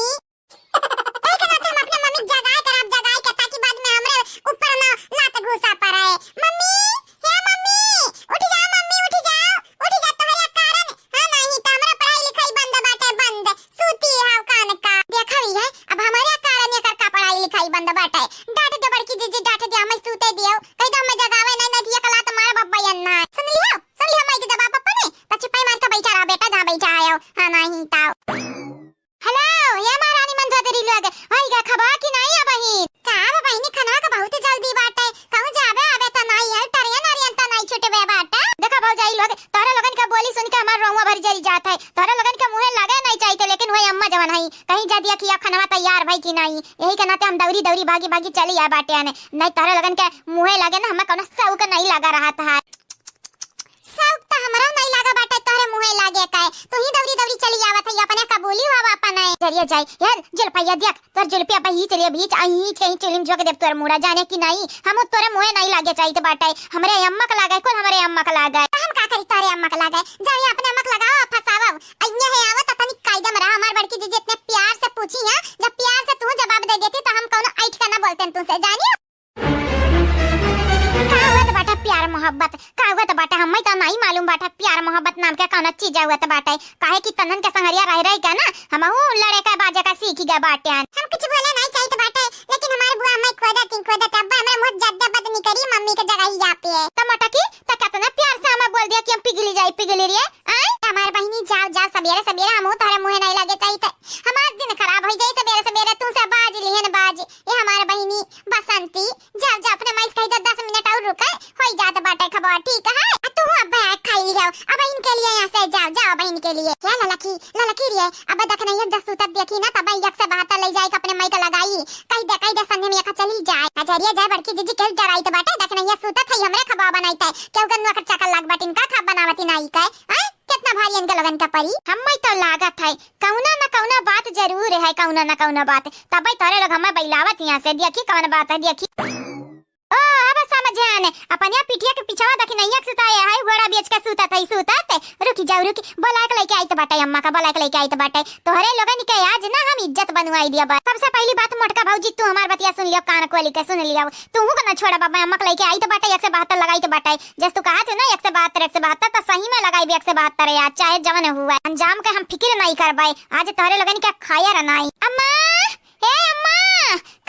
एही के नाते हम अपने मम्मी के जगाए करब, जगाए के, ताकि बाद में हमरे ऊपर ना लात घूसा पड़े। मम्मी, हे मम्मी, उठ जाओ मम्मी, उठ जाओ, उठ जाओ, तोहरे कारण, हाँ, नहीं तो हमरा पढ़ाई लिखाई बंद बाटे, बंद। सूती है कान का। देखा ही है, अब हमरे कारण एकर का पढ़ाई लिखाई बंद बाटे। डांट दे बड़की जीजी, डांट दे, हमें सूते दियो। कह दो हमें जगावे नहीं, नहीं दिया कला तो मार बब्बा यन्ना। सुन लियो, सुन लियो, माई के जवाब अपने। तो चुपाई मार के बैठा रहा बेटा, जहाँ बैठा आयो। हाँ, नहीं ताओ। हेलो, ये महारानी मंदोदरी लोग, होई गा खबा कि नहीं अब बहिन? का अब बहिनी, खनवा का बहुत जल्दी बाटे, कहूँ जाबे आबे त नहीं है, ट्रेन अरियन त नहीं छुटबे बाटे। देखा भौजाई लोग, तोहरे लोगन का बोली सुन के हमार रोमुआ भर जरी जात है। तोहरे लोगन के मुँहे लगे नहीं चाहिए, लेकिन वही अम्मा जवन है, कहीं जा दिया कि अब खनवा तैयार भाई कि नहीं, यही के नाते हम दौरी दौरी भागी भागी चली आ बाटे आने, नहीं तोहरे लोगन के मुँहे लगे ना, हमें कोनो शौक नहीं लगा रहा था। शौक त हमरो नहीं लागा बाटे तोहरे मुँहे लागे का, तू ही दौरी दौरी चली आवत है, अपने कबूली हुआ बापा नहीं। जरिया जाई, यार, जुल्फैया देख, तोर जुल्फी अब ही चलिए बीच, आई ही चलिए चुलिम झोंक देब तोर मुड़ा, जाने कि नहीं, हम तोरे मुँहे नहीं लागे चाहिए बाटे, हमरे अम्मा के लागे, कुल हमरे अम्मा के लागे। तो हम का करी तोरे अम्मा के लागे, जाओ ये अपने अम्मा के लगाओ, फंसाओ, अइये है आवत, तनी कायदे में रहा, हमार बड़की जीजी इतने प्यार से पूछी है, जब प्यार से तू जवाब दे देती तो हम कौनो ऐठ का ना बोलते तुमसे, जानियो। का हुआ त बाटे प्यार मोहब्बत? का हुआ त बाटे? हमें तो नहीं मालूम बाटे प्यार मोहब्बत नाम के कौनो चीज हुआ त बाटे। काहे कि तनन के संगरिया रह रह के ना हमहू लड़े का बाजे का सीख गए बाटे। हम कुछ बोले नहीं चाहिए बाटे, लेकिन हमारे बुआ हमें खोदत ही खोदत, अब्बा हमरा मुँह जद्दे बद निकरी मम्मी के जगह ही पे। त मोटकी, त कितना प्यार से हमें बोल दिया कि हम पिघली जाई, पिघली रे। आय? हमार बहिनी, जाओ, जाओ, सबेरे, सबेरे हमहू तोहरे मुँहे नहीं लगे चाहिए। हमार दिन खराब हो जाई सबेरे, सबेरे तू से बाज लिहन बाज। ए हमार बहिनी बसंती, जाओ, जाओ, अपने माई से कह दो, दस मिनट और रुके, होई जात बाटे खबर, ठीक है? आ तू अब बैग खाई लियो, अब इनके लिए यहाँ से जाओ, जाओ, अब इनके लिए। हे ललकी, ललकी रे, अब देख नहीं, जब सूतत देखी ना, तब एक से बहत्तर ले जाए के अपने माई के लगाई, कह दे, कह दे, संगे में एक चली जाए। हजरिया जाए, बड़की जीजी के डराई तो बाटे, देख नहीं, सूतत है, हमरे खबर बनाई तय, क्यों गन्नुआ कर चक्कर लग बाटिन, का खबर बनावती नाई के, हैं? कितना भारी इनके लोगन का परी। हमें तो लागत है, कौनो न कौनो बात जरूर है, कौनो न कौनो बात। तबे तोरे लोग हमें बैलावत यहाँ से, देखी कौन बात है, देखी। ओ, अब समझ आने। अपने पिठिया के पिछवा दखिनहिया के सुताए है, गोड़ा बेच के सुतत है, सुतत। रुकी जाओ, रुकी, बोलाए के लइके आइत बाटे अम्मा का, बोलाए के लइके आइत बाटे। तोहरे लोगन के आज ना हम इज्जत बनवाई दिया बा। सबसे पहली बात मोटका भौजी, तू हमार बतिया सुन लियो, कान खोली के सुन लियो। तू हूँ ना छोड़ा बाबा, अम्मा के लइके आइत बाटे, एक से बहत्तर लगाइत बाटे। जस तू कहा थे ना एक से बहत्तर, एक से बहत्तर, तो सही में लगाई भी एक से बहत्तर यार, चाहे जवन हुआ। अंजाम के हम फिकिर नहीं करबे, आज तोहरे लोगन के खाया रनाई। अम्मा, ए अम्मा,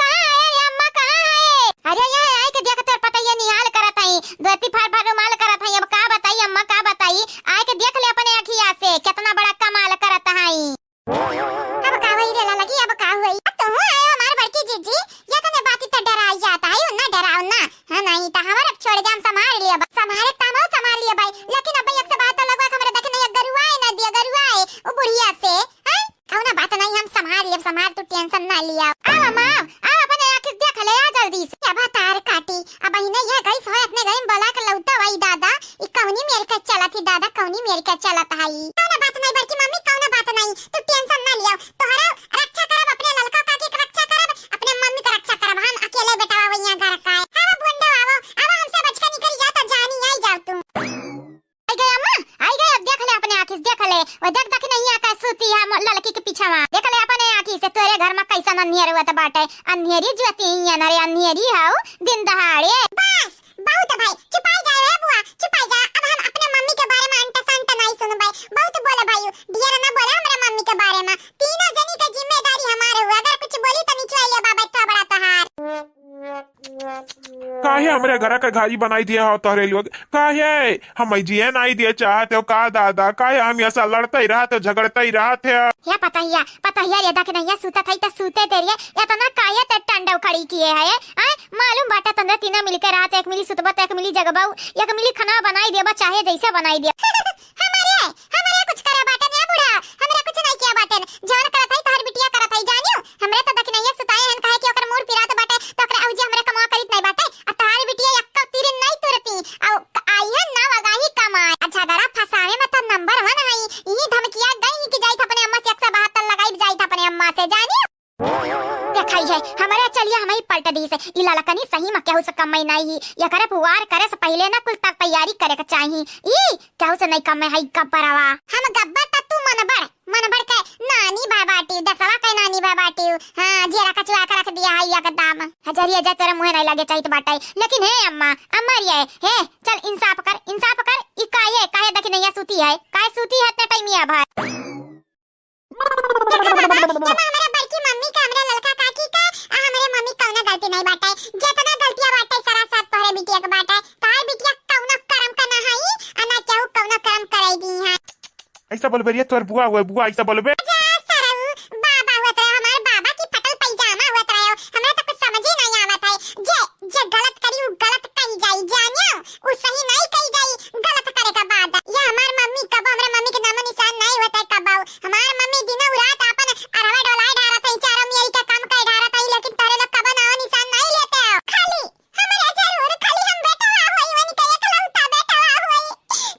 कहाँ है रे अम्मा, कहाँ है? अरे यहाँ आए के देख, तोर पतैया निहाल करत हई, धोती फाड़ फाड़ रुमाल करत हई। अब का बताई अम्मा, का बताई, आए के देख ले अपने अखिया से, कितना बड़ा कमाल करत हई। अब का होई रे ललकी, अब का होई? अब तू आए हो हमार बड़की जीजी, ये तने बात तो डराई जाता है, ना डराओ ना। हाँ नहीं तो हमार अब छोड़ दे, हम संभाल लिए बा, संभाले तो हम संभाल लिए भाई, लेकिन अब एक से बात तो लगवा के हमरे देखे नहीं, गरुआए ना दिया, गरुआए वो बुढ़िया से, हैं? कौनो बात नहीं, हम संभाल लेब, संभाल, तू tension ना लिया। आव अम्मा, आव, आव अपने आँखी से देख ले, आ जल्दी से। अब तार काटी, अब अहिने यह गई सोए अपने गई में बोला के लौटा वही दादा, ई कौनी मेर के चलत ही दादा, कौनी मेर के चलत हई। कौनो बात नहीं बड़की मम्मी, कौनो बात नहीं, तू tension ना लिया, तोहरा रक्षा करब, अपने ललका काकी के रक्षा करब, अपने मम्मी के रक्षा करब, हम अकेले बेटा वही यहाँ घर का है। आव बुंडो, आव, आव हमसे बच के निकल जा तो जानी आई जाओ तू। आई गए अम्मा, आई गए, अब देख ले अपने आँखी से, देख ले, वो देख, देख नहीं आका सूती है मो-, ललकी के पीछवा, देख ले अपने आँखी से तोरे घर में कैसन अन्हेर हुआ तो बाटे, अन्हेरी ज्योति ही है ना रे, अन्हेरी हऊ दिन दहाड़े। बस, बहुत है भाई, चुपाई जाए रे बुआ, चुपाई जा, अब हम अपने मम्मी के बारे में अंट संट नहीं सुनबे, बहुत बोले भाई, ढेर ना बोले हमरे मम्मी के बारे में, तीनों जनी के जिम्मेदारी हमारे हुआ, अगर कुछ बोली तो निचवाई ले बाबा, इतना बड़ा तहार। काहे हमरे घरा के घारी बनाई दिया हो तोहरे लोग? काहे? हम जिए नाई दिए चाहत हो का दादा? काहे हम ऐसा लड़ते ही रहत हो, झगड़ते ही रहत हो? या पतहिया, पतहिया रे दखिनहिया सूतत हई त सूते दे रे। इतना काहे ते टंडव खड़ी किए है? आय, मालूम बाटे तंदे तीनों मिलके रहत, एक मिली सुतबा त एक मिली जगबा, एक मिली खाना बनाई देबा चाहे जैसे बनाई दे। हमरे, हमरे कुछ करे बाटे ने बूढ़ा, हमरे कुछ नहीं किया बाटे। जवन करत हई तोहर बिटिया करत हई जानियो। हमरे तो दखिनहिया सुताए हन काहे कि ओकर मूड़ पिरात बाटे, तो ओकरे अउजी हमरे कमवा करित नहीं बाटे। आ तोहर बिटिया एक्को तीर नहीं तुरती, आ क-, आई हन ना वगाही कमाए। आ झगड़ा फसावे में तो number one हई। ई धमकिया गई कि जाइत अपने अम्मा से एक से बहत्तर लगाई जाइत अपने अम्मा से जानियो। देखाई है, हमरे चलिया हमही पलट दी से। ई ललकनी सही में केहू से कम नहीं ही। एकरे पुआर करे से पहिले ना कुल तर तैयारी करे के चाही। ई केहू से नहीं कम है गब्बरवा। हम गब्बर त तू मनबड़, मनबड़ के नानी भा बाटी, दसवा के नानी भा बाटी। हाँ, जियरा कचुआ के रख दिया है एकदम। हजरिया जा तोरे मुँहे नहीं लगे चाहित बाटे। लेकिन हे अम्मा, अम्मा रे, हे, चल इंसाफ कर, इंसाफ कर। ई काहे, काहे दखिनहिया सूती है? काहे सूती है इतने टाइमिया भर? देखा दादा, एमा हमरे बड़की मम्मी का, हमरे ललका काकी का, आ हमरे मम्मी कौनो गलती नहीं बाटे। जितना गलतिया बाटे, सारा साथ तोहरे बिटिया के बाटे। तोहर बिटिया कौनो करम का ना हई, आ ना केहू कौनो करम कराई दी है। ऐसा बोलबे रे, तोर बुआ हुए, बुआ ऐसा बोलबे। जा सरऊ, बाबा हुआ तो हमार बाबा की फटल पैजामा हुआ तो, हमरा तो कुछ समझ ही नहीं आवत है। जे, जे गलत करी, वो गलत कही जाई, जानियो? उ सही नहीं कही जाई, गलत करे के बाद। ये हमार मम्मी कबो, हमरे मम्मी के नामो निशान नहीं होता है कबो। हमार मम्मी दिनों रात आपन अरवा डोलाए ढारत है, चारों मियारी का काम करे ढारत है, लेकिन तोहरे लोग कबो नामो निशान नहीं लेते हो। खाली हमरे जरूर, खाली हम बेटवा होई, उनके एकलौता बेटवा होई।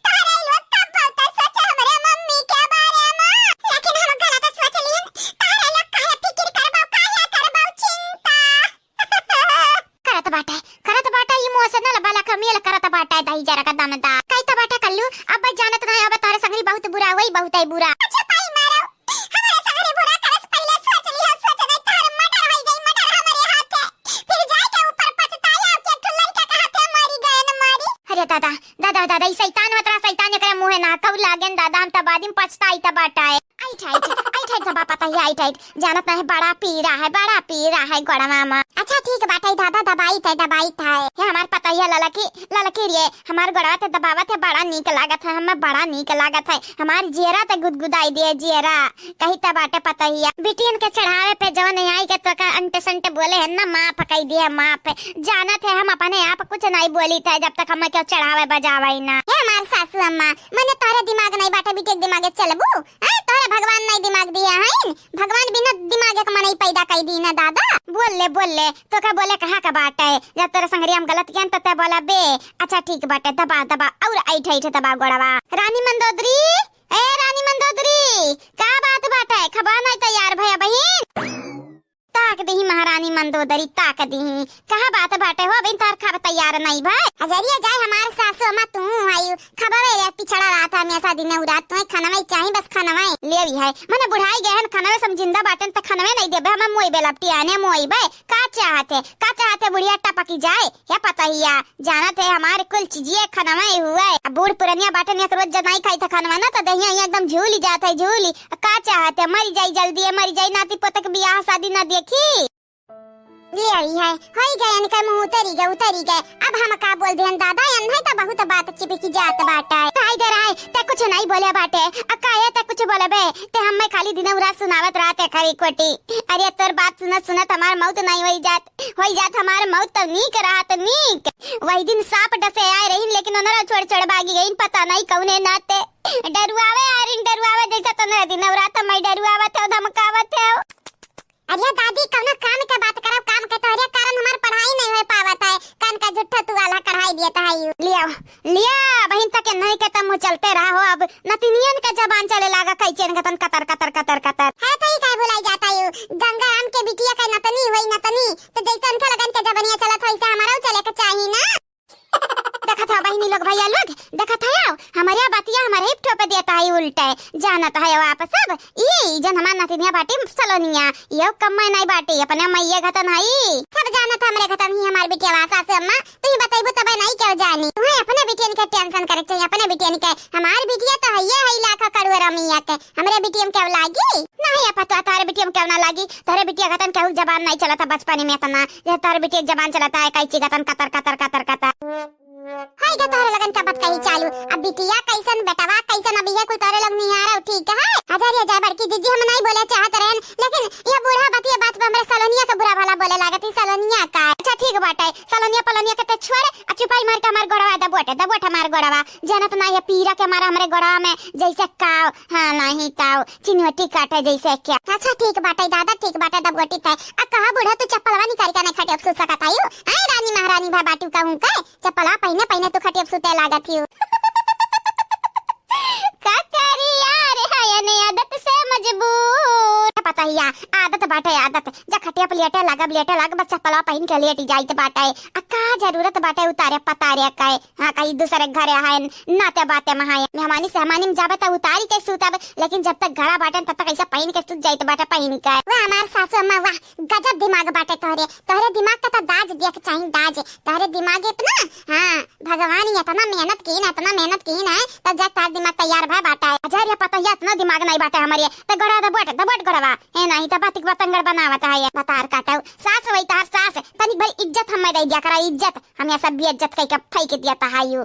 तोहरे लोग कबो तो सोचे हमरे मम्मी के बारे में, लेकिन हम गलत सोच लीन। तोहरे लोग काहे फिकिर करबो, काहे करबो चिंता? करत बाटे, करत बाटे, emotional वाला कमेल करत बाटे, दही जरा का दमदा। कही तो बाटे कल्लू, अब भाई जानत नहीं, अब तोहरे संगरी बहुत बुरा होई, बहुत ही बुरा। अच्छा पाई मारो, हमारे संगरी बुरा करस, पहले सोच लिया, सोच नहीं तोहरे murder होई जाई, murder हमारे हाथे। फिर जाके ऊपर पछताई, आपके ठुल्लर के कहते मारी गए न मारी। अरे दादा, दादा, दादा, ई शैतान मतरा शैतान एकरा मुँहे ना कऊ लागेन दादा, हम तबादिम पछताई तबाटा है। आई ठाई, आई ठाई दबा पता है, आई ठाई। जानत नहीं, बड़ा पीरा है, बड़ा पीरा है गोड़वा मा। अच्छा ठीक बाटे दादा, दबाई थे, दबाई थे। हे हमार पतैया ललकी, ललकी रे, हमार गोड़वा ते दबावत है, बड़ा नीक लागत है, हमें बड़ा नीक लागत है। हमार जियरा ते गुदगुदाई दिए, जियरा। कही त बाटे पतैया, बिटियन के चढ़ावे पे जवन आई के तो का अंट संट बोले है ना, माफ कही दिए, माफ। जानत है हम अपने आप कुछ नहीं बोली थे, जब तक हमें क्यों चढ़ावे बजावे ना। हे हमार सासू अम्मा, मने तोहरे दिमाग नहीं बाटे, बिटिया के दिमागे चलबू? हैं? तोहरे भगवान नहीं दिमाग दिया है? भगवान बिना दिमाग के मनई पैदा कई दी ना दादा। बोल ले, बोल ले, तो का बोले कहाँ का बात है? जब तोरे संगरी हम गलत किया तो ते बोला बे। अच्छा ठीक बाटे, दबा, दबा, और ऐठ, ऐठ दबा गोड़वा। रानी मंदोदरी, ए रानी मंदोदरी, का बात बाटे? खबर नहीं तैयार भया बहिन? ताक ही महारानी मंदोदरी ताक दीही। कहा बात बाटे हो, अबहिन तोहर खाब तैयार नाई भए। अजरिया जाए हमार सासू अम्मा, तू आयु। खबवे रे पिछड़ा रहत है हमेसा दिने उरात, तुहे खनवे चाही, बस खनवे। लेवी है, मने बुढ़ाई गए हन, खनवे से हम जिंदा बाटेन त खनवे नाई देबे, हमें मोइबे लपटी आने मोइबे। का चाहत है, का चाहत है बुढ़िया टपकी जाए? हे पतहिया, जानत है हमार कुल चीजिए खनवे हुए। अब बूढ़ पुरनिया बाटेन, एक रोज जनाई खाई था खनवा ना, त दहिया हिया एकदम झूली जात है, झूली। का चाहत है, मरी जाई जल्दी है, मरी जाई, नाती पोतक बियाह शादी ना देखी। लेवी है, होई गए इनके मुँह उतरी गए, उतरी गए। अब हम का बोल देन दादा, एन्हे त बहुत बात चिपकी जात बाटे। भाई दे रहा है, ते कुछ नाई बोले बाटे। अक्का ये ते कुछ बोले बे, ते हमें खाली दिन उरात सुनावत रहते खरी खोटी। अरे तोर बात सुनत सुनत हमार मौत नाई होई जात, होई जात हमार मौत त नीक रहत नीक। वही दिन सांप डसे आए रहीन, लेकिन ओनरा छोड़ छोड़ भागी गईन, पता नाई कौने नाते। डरुआवे आरिन डरुआवे, जैसा तोनरा दिन उरात हमें डरुआवत है, धमकावत है। अरे दादी, कौनो काम के बात करब, काम के, तोहरे कारण हमार पढ़ाई नहीं हो पावत है। कान का झुट्ठो तू आला कढ़ाई दिए तो है यू। लिया, लिया, बहिन तक नहीं के तम चलते रहा हो, अब नतिनियन के जबान चले लागा, कैचेन गतन कतर, कतर, कतर, कतर। है तो ही काहे भुलाई जाता यू, गंगा राम के बिटिया का नतनी होई नतनी, तो जैसे उनके लगन के जबनिया चलत हो, वैसे हमारा चले के चाही ना। देखत हो बहिनी लोग, भैया लोग, देखत हो, हमरे बतिया हमरे ही ठोप देता है उल्टे। जानत है आप सब, ई जन हमार नतिनिया बाटी सलोनिया, ये कम्मे नहीं बाटी, अपने मैये घतन है। सब जानत हमरे घतन ही हमार बिटिया वा सासू अम्मा, तू ही बतैबू तबे नहीं केहू जानी। तुम्हें अपने बिटियन के tension करे के चाहिए, अपने बिटियन के। हमार बिटिया तो है ये है लाखा कड़ुआ रमिया के, हमरे बिटियन के लागी? नहीं, अब तो तोहरे बिटिया में केहू ना लागी। तोहरे बिटिया गतन केहू जबान नहीं चलत है बचपन में इतना। ये तोहरे बिटिया के जबान चलत है, कैची गतन कतर, कतर, कतर, कतर। हाय गे तोहरे लगन का बात कही चालू। अब बिटिया कैसन, बेटवा कैसन, अब ये कुल तोहरे लोग निहारो, ठीक है? हजार ये जाए बड़की जीजी, हम नहीं बोले चाहत रहन, लेकिन ये बूढ़ा बतिया बात पे हमरे सलोनिया का बुरा भला बोले लागत ही, सलोनिया का। अच्छा ठीक बाटे, सलोनिया पलोनिया के ते छोड़, आ चुपाई मार के हमार गोड़वा दबोट, दबोट हमार गोड़वा। जानत ना ये पीरा के मारा हमरे गोड़वा में जैसे काव, हाँ, नाही ताव, चिन्हटी काटे जैसे क्या। अच्छा, ठीक बाटे दादा, ठीक बाटे, दबगोटी तय। आ कहा बूढ़ा, तू चप्पलवा निकाल के नहीं खटिया पे सो सकत आयु? आए रानी महारानी भा बाटू कहूँ के, चप्पलवा पहिने पहिने तू खटिया पे सुते लागत हियू। का करी यार, है ने आदत से मजबूर। पता ही या, आदत बाटे आदत, जा खटिया पे लेटे लागब, लेटे लागब, बस चप्पलवा पहिन के लेट जाइत बाटे। आ का जरूरत बाटे उतारे पतारे के? हाँ, कहीं दूसरे घरे है, नाते बाते में है। मेहमानी सेहमानी में जाबे त उतारी के सूतब, लेकिन जब तक घड़ा बाटे तब तक ऐसा पहिन के सूत जाइत बाटे पहिन के। वाह हमार सासू अम्मा, वाह, गजब दिमाग बाटे तोहरे। तोहरे दिमाग का तो दाज दिया के चाही, दाज। तोहरे दिमाग इतना, हाँ, भगवान ही इतना मेहनत कीन, इतना मेहनत कीन है, तब जाके तोहर दिमाग तैयार भा बाटे। हजार या पता ही इतना दिमाग नहीं बाटे हमारे, तो गड़ा दबोट, दबोट गड़वा। ए नहीं तो बातिक बतंगड़ बनावत है ये बतार काटव। सास वही तोहर सास, तनिक भर इज्जत हमें दे दिया करा, इज्जत। हम ये सब बेइज्जत कई के फेंक दिया तहायु।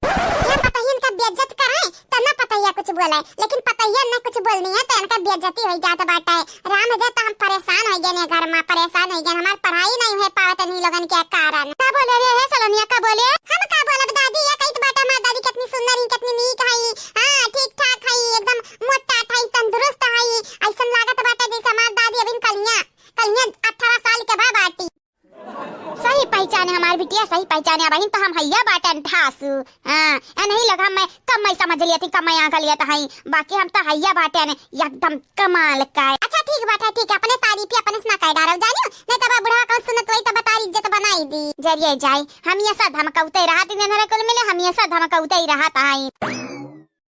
ये पतहियन का बेइज्जत करे, त ना पतहिया कुछ बोले, लेकिन पतहिया ने कुछ बोलनी है, त इनका बेइज्जती होई जात बाटे। राम दे, त हम परेशान होई गए ने घर में, परेशान होई गए, हमार पढ़ाई नहीं हो पावत इन्हीं लोगन के कारण। का बोले रे, हे सलोनिया, का बोले? हम का बोलब दादी, ये कहित बाटे हमार दादी कितनी सुंदर ही, कितनी नीक हई, हाँ, ठीक ठाक हई, एकदम मोटा ठाई, तंदुरुस्त हई, ऐसन लागत बाटे जैसे हमार दादी अभी कलिया, कलिया अठारह साल के बा बाटी। सही पहचाने हमार बिटिया, सही पहचाने। अबहिन तो हम हइया बाटन ठासु। हाँ, ए नहीं लगा, मैं कम मैं समझ लिया थी, कम मैं आंका लिया था हई, बाकी हम तो हइया बाटन एकदम कमाल का। अच्छा ठीक बात है, ठीक है, अपने तारीफ ही अपने से ना कह डारो जानियो, नहीं तब बुढ़वा कौन सुनत वही तब तार इज्जत बनाई दी। जरिए जाए, हम ये सब धमकौते रहा दिन धरे कुल मिले, हम ये सब धमकौते ही रहा था हई।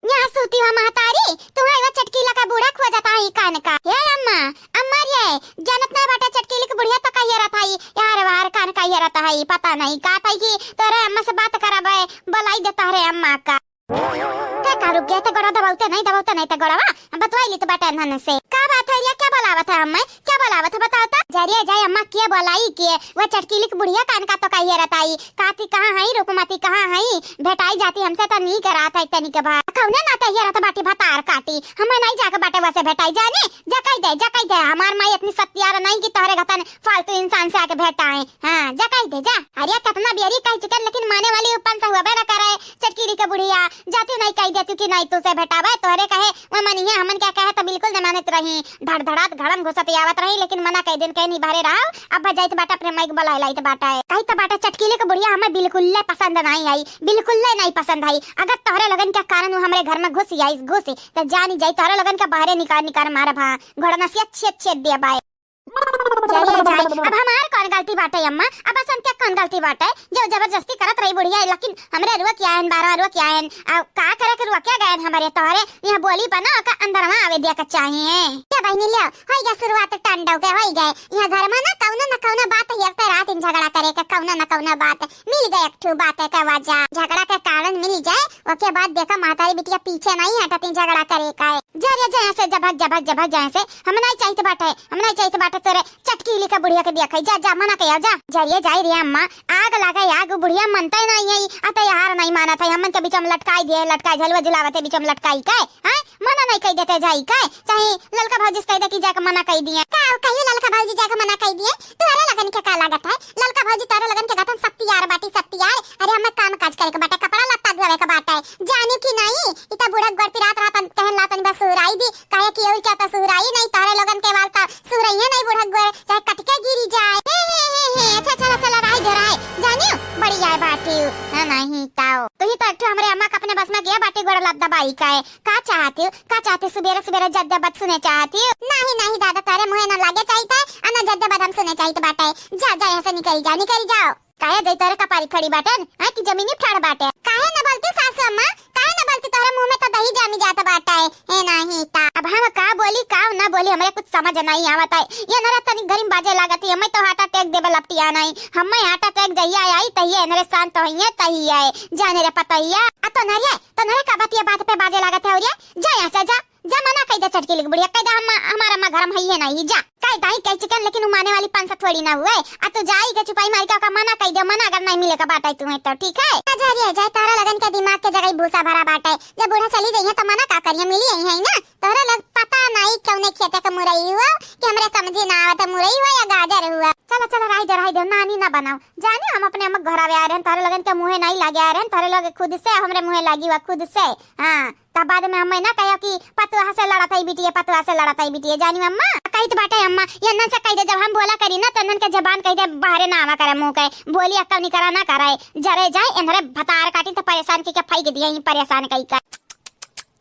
यहाँ सूती हुआ महतारी, तुम्हारे वो चटकीला का बूढ़ा खोजत आई कान का। हे अम्मा, अम्मा रे, जानत नहीं बाटा चटकीली के बुढ़िया तो कहिए रहत हई, यार वार कान कहिए रहत हई, पता नहीं का तई की तोरे अम्मा से बात करबे, बुलाई दे तोहरे अम्मा का। ते का रुक गए, ते गोड़ा दबावते नहीं, दबावते नहीं, ते गोड़वा बतवाई ली तो बाटा नन से। का बात है रे, क्या बुलावत है अम्मा? क्या बोलावत हो बताओ तो? जरिए जाए अम्मा, के बोलाई के? वो चटकीली के बुढ़िया कान का तो कहिए रहत आई, काती कहाँ हई, रुकमती कहाँ हई? भेटाई जाती हमसे तो नीक रहत है तनी के बाद। कौने ना कहिए रहत बाटी भतार काटी, हमें नहीं जाके बाटे वैसे भेटाई जाने। जा कह दे, जा कह दे, हमार माई इतनी सत्यार नहीं कि तोहरे घतन फालतू इंसान से आके भेटाए। हाँ, जा कह दे, जा। अरे कितना बेरी कह चुके, लेकिन माने वाली उपन से हुआ ना करे। चटकीली के बुढ़िया, जाती नहीं कह देती कि नहीं तू से भेटावे, तोहरे कहे वो मनिहे, हमन क्या कहे तो बिल्कुल न मानत रही। धड़धड़ात घड़न घुसत आवत रही, लेकिन मना कई दिन कहे नहीं बहरे रहो। अब जाइत बाटा अपने माई के बुलाए लाइत बाटा है। कही तो बाटा चटकीले के बुढ़िया हमें बिल्कुल ले पसंद नहीं आई, बिल्कुल ले नहीं पसंद आई। अगर तोहरे लोगन के कारण वो हमरे घर में घुस आई, घुस, तो जानी जाई तोहरे लोगन के बाहरे निकाल निकाल मारब, हाँ, घोड़नसिया छेद छेद दे बाए। चलिए जाए, अब हमार कौन गलती बाटे अम्मा? अब बसंत के कौन गलती बाटे? जो जबरदस्ती करत रही बुढ़िया, लेकिन हमरे रुआ क्या है, बारह रुआ क्या है? अब का करे के रुआ क्या गए हमरे तोहरे? यहाँ बोली बना का अंदर में आवे दिया के चाहिए। क्या बहनी लिया, होई गया शुरुआत टंडव के, होई गए। यहाँ घर में ना कौनो न कौनो बात हेरते रहत इन झगड़ा करे के, कौनो न कौनो बात। मिल गए एक ठो बात के वजह, झगड़ा के कारण मिल जाए, ओके बाद देखा महतारी बिटिया पीछे नहीं हटती झगड़ा करे का है। जा रे, जा यहाँ से, जा भाग, जा भाग, जा भाग, जा यहाँ से। हम नहीं चाहित बाटे, हम नहीं चाहित बाटे तोरे चटकीली का बुढ़िया के देखा। जा, जा, मना कया, जा। जा रे, जाए रे अम्मा, आग लागे आग, बुढ़िया मनते नहीं है, अतः यार नहीं मानत है, हमन के बीच में लटकाई दिए, लटकाई झलवा झुलावत है बीच में लटकाई के, हैं? मना नहीं कह देते जाई के, चाहे ललका भौजी से कह दे कि जाके मना कह दिए। का कहिए ललका भौजी जाके मना कह दिए? तोहरे लगन के का लागत है? ललका भौजी तोहरे लगन के गतन सत्तियार बाटी, सत्तियार। अरे हमें काम काज करे के बाटे, कपड़ा लत्ता धोवे के बाटे। जानी कि नहीं, इता बूढ़ा गोर पिरात रहत कहन लातन बस सुहराई दी, काहे कि और क्या तो सुहराई नहीं, तोहरे लोगन के वाल तो सुहराइए नहीं बूढ़ा गोर, चाहे कटके गिरी जाए। हे, हे, हे, हे, अच्छा, चला, चला, राय दे, राय। जानियो, बड़ी आए बाटी। हाँ, नहीं ताओ। तू ही तो एक ठो हमरे अम्मा के अपने बस में गया बाटी गोड़ लत दबाई का है। का चाहती हो? का चाहती हो? सुबेरे सुबेरे जद्दे बद सुने चाहती हो? नहीं, नहीं दादा, तारे मुँहे न लागे चाहित है, अना जद्दे बद हम सुने चाहित बाटे। जा, जा, यहाँ से निकल जा, निकल जाओ। काहे जाई, तोरे कपारी खड़ी बाटे, हैं, कि जमीनी ठाड़ बाटे? काहे न बोलती सासू अम्मा, काहे न बोलती? तोहरे मुँह में तो दही जामी जात बाटे। ए नाही ता। अब हम का बोली, का न बोली, हमरे कुछ समझ नहीं आवत है। ये नरे तनी घरी में बाजे लागत है, मैं तो heart attack देबे लपटिया नहीं। हम मैं heart attack जहिया आई, तहिया नरे शांत होइए, तहिया है। जाने रे पतैया। आ तो नरिया, तो नरे का बतिया बात पे बाजे लागत है, और ये? जा यहाँ से, जा। जा मना कह दे चटकीली बुढ़िया, कह दे हम, हमारा अम्मा घर में है नहीं, जा। कह दाई कह चिकन, लेकिन उ माने वाली पाँच सौ थोड़ी ना हुए। आ तू जाई के चुपाई मारी के ओका मना कह दे, मना अगर नहीं मिले का बाटे तुम्हें तो, ठीक है? जा रे, जा, तोहरा लगन के दिमाग के जगह भूसा भरा बाटे। जब बूढ़ा चली जाइए तो मना का करिए, मिली यही है ना। तोहरा लग पता नहीं कौने खेते के मुरई हुआ कि हमरे समझे ना आवत, मुरई हुआ या गाजर हुआ। चला, चला, राही दे, राही दे, नानी ना बनाओ। जाने हम अपने अम्मा के घर आवे आ रहे हैं, तोहरे लगन के मुँहे नहीं लागे आ रहे हैं, तोहरे लोग खुद से हमरे मुँहे लागी हुआ, खुद से। हाँ, तब बाद में हम ना कहो कि पतुआ से लड़त है बिटिया, पतुआ से लड़त है बिटिया, जानी अम्मा? कहित बाटे अम्मा, ये नन से कह दे, जब हम बोला करी ना, तो नन के जबान कह दे, बाहरे ना आवा करे मुँह के, बोली अक्का निकरा ना करे, जरे जाए, एनरे भतार काटी तो परेशान की के फेंक दिया, ही परेशान कही का।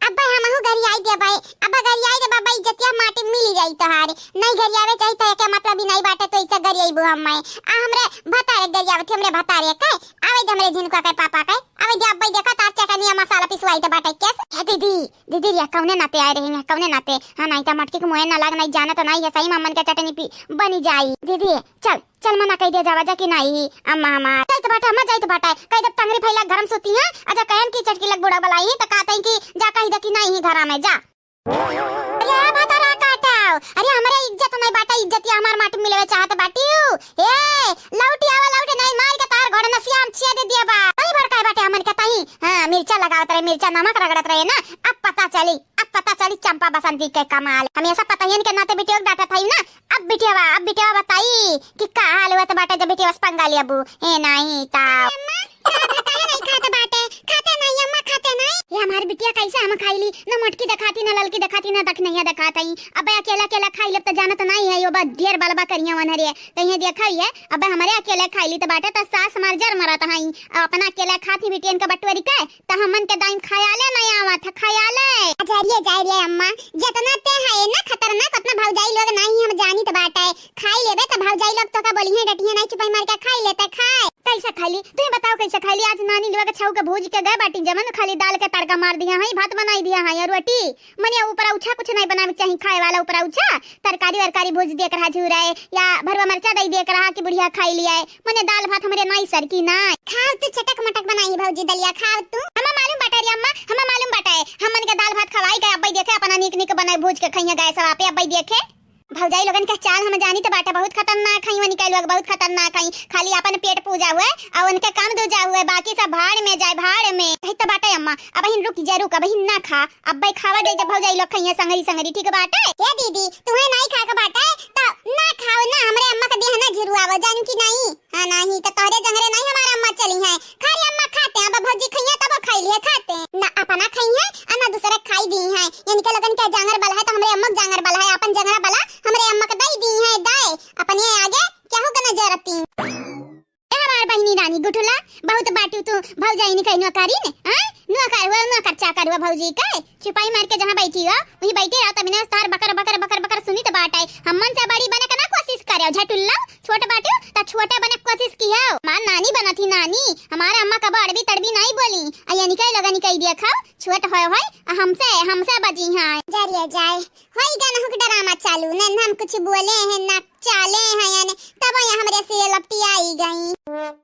अब्बे हमहू गरियाई देबे, अब्बे गरियाई देबे, अब्बे इज्जतिया माटी मिली जाई तोहारे। नहीं गरियावे चाही तो एके मतलब ही नहीं बाटे, तो इसे गरियाईबू हम मैं। आ हमरे भतारे गरियावत, हमरे भतारे के, आवे दे हमरे झिनका के पापा के, आवे दे अब्बे देखा तार चटनिया मसाला पिसवाई तो बाटे केस। हे दीदी, दीदी रे, कौने नाते आए रही हैं, कौने नाते? हाँ, नहीं तो मटकी के मुँहे ना लाग, नहीं जाना तो नहीं है, सही में अम्मन के चटनी पी बनी जाई। दीदी, चल, चल मना कह दिया जावा जा कि नहीं, अम्मा हमार। जाइत बाटे, अम्मा जाइत बाटे। कह दे टंगरी फैला घर में सोती हैं, अजा कहन की चटकी लग बूढ़ा बलाई है, तो कहते हैं कि जा कह दे कि नहीं है घर में, जा। अरे भतारा काटाओ, अरे हमरे इज्जत नहीं बाटे, इज्जतिया हमार माटी मिलवे चाहत बाटियो। ए, लौटी आवा, लौटी नहीं मार के तार घोड़े नसिया हम छेद दिया बा। कई भड़काए बाटे हमन के तही। हाँ, मिर्चा लगावत रहे, मिर्चा नमक रगड़त रहे ना, अब पता चली, अब पता चली चंपा बसंती के कमाल। हमेशा पतहियन के नाते बिटिया के डांटत हई ना, अब बिटियावा, अब बिटियावा बताई कि का हाल हुआ तो बाटे जब बिटियावा से पंगा लियाबू। ए नाही ता। अम्मा, का बताए नहीं खाते बाटे, खाते नहीं अम्मा, खाते नहीं। ये हमारी बिटिया कैसे हम खाई ली, न मोटकी दिखाती, न ललकी दिखाती, न दखनैया दिखात हई। अब अकेला अकेला खाई लेब तो जानत नहीं है, यो बा ढेर बलबा करिया वनहरे। तो ये देखा ही है, अब हमरे अकेले खाई ली तो बाटे तो सास मर जर मरत हई, अब अपना अकेले खाती बिटियन के बटोरी के, त हमन के दाई में खयाले नहीं आवत है, खयाले। अजरिए जाए रे अम्मा, जितना ते है ना खतरनाक, उतना भौजाई लोग नहीं हम जानित बाटे। खाई लेबे त भौजाई लोग तोका बोलिहे, डटिहे नहीं, चुपाई मार के खाई लेते, खाए। कैसे खाई ली? तू ही बताओ कैसे खाई ली? आज नानी लोग छऊ के भूज के गए बाटी, जमन खाली दाल के तड़का मार दिया है, भात बनाई दिया है और रोटी। मने ऊपर उछा कुछ नहीं बनावे के चाही, खाए वाला ऊपर उछा, तरकारी वरकारी भूज दिया के रहा, झूरे या भरवा मरचा दे दिया के रहा कि बुढ़िया खाई लिया है। मने दाल भात हमरे नाई सर की ना। खाओ तू चटक मटक बनाई भौजी दलिया, खाओ तू। हमें मालूम बाटे रे अम्मा, हमें मालूम बाटे। हमन के दाल भात खवाई के अब्बई देखे, अपना नीक नीक बनाए भूज के खइया गए सब आपे अब्बई देखे। भौजाई लोगन के चाल हम जानी तो बाटे, बहुत खतरनाक हई, वनी के लोग बहुत खतरनाक हई। खाली अपन पेट पूजा हुए और उनके काम दूजा हुए, बाकी सब भाड़ में जाए, भाड़ में। कही तो बाटे अम्मा, अब हिन रुक जा, रुक, अब हिन ना खा, अब्बे खावा दे जब भौजाई लोग खइहे संगरी संगरी, ठीक बाटे? ए दीदी, तुम्हें नहीं खाए के बाटे, तो ना खाओ ना, हमरे अम्मा के देह ना झुरुआवो, जानू कि नहीं? हाँ, नहीं, तो तोहरे जंगरे नहीं हमारा अम्मा चली है। खा रे अम्मा, खाते हैं, अब भौजी खइहे तब खाई लिए खाते हैं। ना अपना खइहे, आ ना दूसरे के खाई दी है। इनके लोगन के जांगर बल है, तो हमरे अम्मा के जांगर बल है, अपन जंगरा बला हमरे अम्मा के दई दी है, दाए, अपने आगे केहू के न जरती। ए हमार बहिनी रानी गुठुला, बहुत बाटू तू भौजाई नहीं कही नौकरी ने, हाँ? नौकर हुआ, नौकर चाकर हुआ भौजी के। चुपाई मार के जहाँ बैठी हो, वहीं बैठे रहो, तभी ना तार बकर, बकर, बकर, बकर सुनित बाटे। हमन से बड़ी बने के ना कोस करे झटुल्ला, छोट बाटिउ, त छोटे बने कोशिश किहो। हमार नानी बनत ही नानी, हमार अम्मा कबो अड़बी तड़बी नाई बोली। आ ये निकल लोगन निकल दिया खाओ, छोट होय होय, आ हमसे, हमसे बजी हैं। जरिए जाए, होई गन हुक ड्रामा चालू, न हम कुछ बोले हैं, न चाले हैं, यानी तब यहाँ हमरे से लपटी आई गई।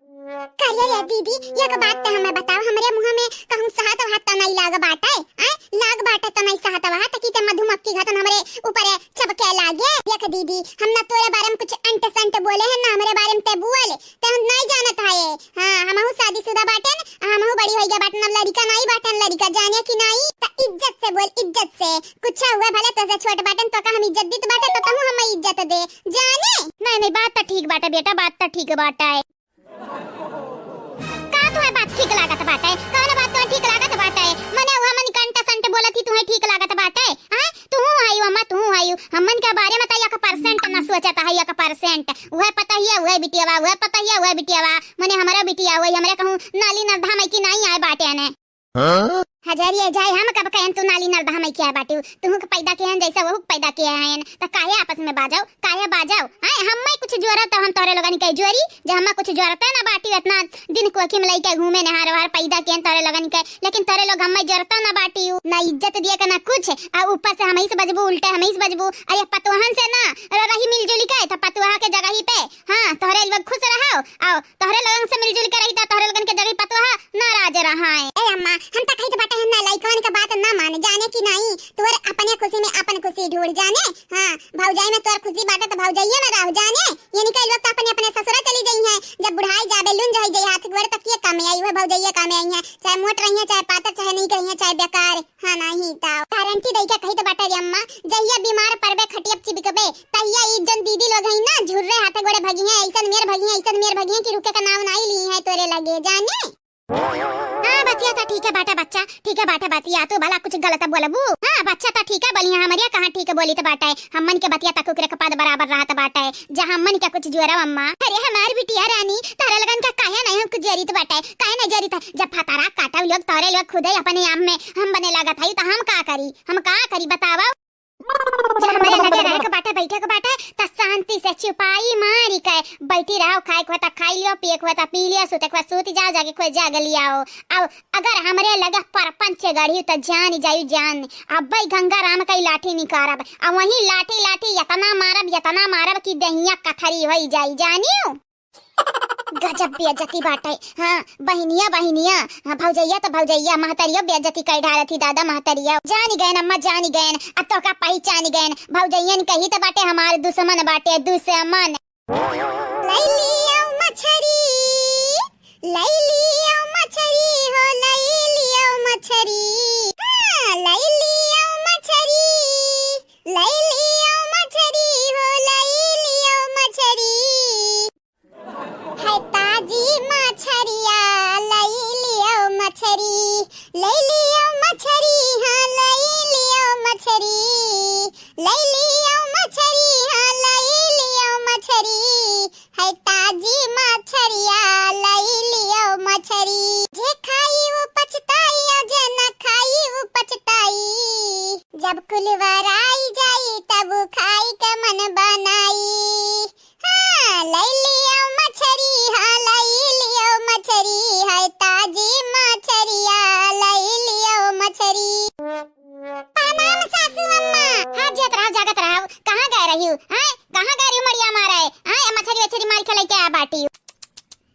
करिया या दीदी, एक बात ते हमें बताओ, हमरे मुँह में कहूँ सहत वहत त नहीं लाग बाटे, आय? लाग बाटे त नहीं सहत वहत, कि ते मधुमक्खी घतन हमरे ऊपर चपके लागे। देख दीदी, हम ना तोरे बारे में कुछ अंट संट बोले हैं, ना हमरे बारे में ते बोल, ते हम नहीं जानत है। हाँ, हमहू शादीशुदा बाटेन, हमहू बड़ी होई गया बाटेन, अब लड़िका नहीं बाटेन, लड़िका जाने कि नहीं, त इज्जत से बोल, इज्जत से। कुछ हुआ भले तोसे छोट बाटेन, तो का हम इज्जत दीत बाटे, तो तहू हम इज्जत दे, जाने? नहीं, नहीं, बात त ठीक बाटे बेटा, बात त ठीक बाटे। का तुहे बात ठीक लागत बाटे? कौन बात तुहे ठीक लागत बाटे? मने वो हमन कंट संट बोलत ही तुहे ठीक लागत बाटे? हैं? तू हई अम्मा, तू हई। हमन के बारे में त एक percent ना सोचत है, एक percent। उहे पता ही है, उहे बिटियावा, उहे पता ही है, उहे बिटियावा। मने हमरा बिटिया हुई, हमरे कहूँ नाली नरधा मइकी नाई आए बाटे ने। हाँ? हजरिए जाए, हम कब कहन तू नाली नरधा मइकी आए बाटिउ? तुहू के पैदा किए हैं जैसे वहू के पैदा किए हैं, त काहे आपस में बाजो, काहे बाजो? हैं, हम्मे कुछ जोरत त हम तोहरे लोगन के जोरी, जे हम्मे कुछ जोरते ना बाटिउ, इतना दिन कोखी में लइके घूमे नहार वहार पैदा किए हैं तोहरे लोगन के, लेकिन तोहरे लोग हम्मे जोरता ना बाटिउ, ना इज्जत दिए के ना कुछ, आ ऊपर से हमही से बजबू, उल्टे हमही से बजबू। अरे पतोहन से ना र-, रही मिलजुली के, त पतोहा के जगह ही पे हाँ, तोहरे लोग खुश रहो, आओ, तोहरे लोगन से मिलजुल के रही, त तोहरे लोगन के जगह पतोहा नाराज रहा है। ए अम्मा, हम त कहित बाटे हैं ना, लइकवन के बात ना मान, जाने कि नहीं, तोर अपने खुशी में अपन खुशी ढूंढ, जाने। हाँ, भौजाई में तोर खुशी बाटे त भौजाइये में रहो, जाने। ये निकल लोग त अपने अपने ससुरा चली जाई हैं, जब बुढ़ाई जाबे, लुंज होई जाई, हाथ गोड़ तक के काम में आई, वह भौजाइये काम में आई हैं, चाहे मोट रही हैं, चाहे पातर, चाहे नहीं रही हैं, चाहे बेकार। हाँ, नाही त गारंटी दइके कहित बाटे रे अम्मा, जहिया बीमार परबे, खटिया पे चिपकबे, तहिया ई जन दीदी लोग हई ना, झुर्रे हाथे गोड़े भगिहें, अइसन मेर भगिहें, अइसन मेर भगिहें कि रुके का नाव नाही ली हैं तोरे लगे, जाने? हाँ, बतिया त ठीक है बाटे बच्चा, ठीक है बाटे बतिया, तू भला कुछ गलत बोलबू? हाँ, बच्चा त ठीक है बोली, हमरिया कहाँ ठीक बोलित बाटे, हमन के बतिया त कुकरे के पाद बराबर रहत बाटे। जहाँ मन के कुछ जोरव अम्मा। अरे हमार बिटिया रानी, तोहरे लोगन का काहे नहीं हमको जोरित बाटे? काहे नहीं जोरित? जब फतारा काटव लोग, तोहरे लोग खुदे अपने आप में हम बने लागत हई, त हम का करी? हम का करी बतावा? जब हमरे लगे रहे के बाटे, बैठे के बाटे, त शांति से चुपाई मारी के बैठी रहो। खाए के होता खाई लियो, पिए के होता पी लियो, सूते के होता सूत जाओ, जागे के होता जाग लियाओ। अब अगर हमरे लगे परपंच गढ़ी त जान जायु जान, अब्बे गंगा राम कई लाठी निकारब, आ वहीं लाठी लाठी यतना मारब, यतना मारब कि देहिया कथरी होई जाई, जानियो। गजब बेइज्जती बाटे। हाँ, बहिनिया, बहिनिया, हाँ, भौजैया त भौजैया, महतरियो बेइज्जती कई डालत ही दादा, महतरिया। जानी गयन अम्मा, जानी गयन, अब तोका पहिचानी गयन। भौजैयन कही त बाटे हमार दुश्मन बाटे, दुश्मन। लैलियो मछरी, लैलियो मछरी हो, लैलियो मछरी। हाँ, लैलियो मछरी, लैलियो मछरी हो, लैलियो मछरी। है ताजी मछरिया, लैलियो मछरी, लैलियो मछरी, हाँ, लैलियो मछरी। लैलियो मछरी, हाँ, लैलियो मछरी, है ताजी मछरिया, लैलियो मछरी। जे खाई उ पछताई, आ जे ना खाई उ पछताई। जब कुलवार आई जाई, तब खाई के मन बनाई। हाँ, लैलियो मछरी, हाँ, लैलियो मछरी, है ताजी मछरिया, लैलियो मछरी। प्रणाम सासू अम्मा। हाँ, जियत रहो, जागत रहो। कहाँ गए रही हो? हैं? कहाँ गए रही हो मड़िया मारे? हैं? मछरी वछरी मार के लेके आ बाटी।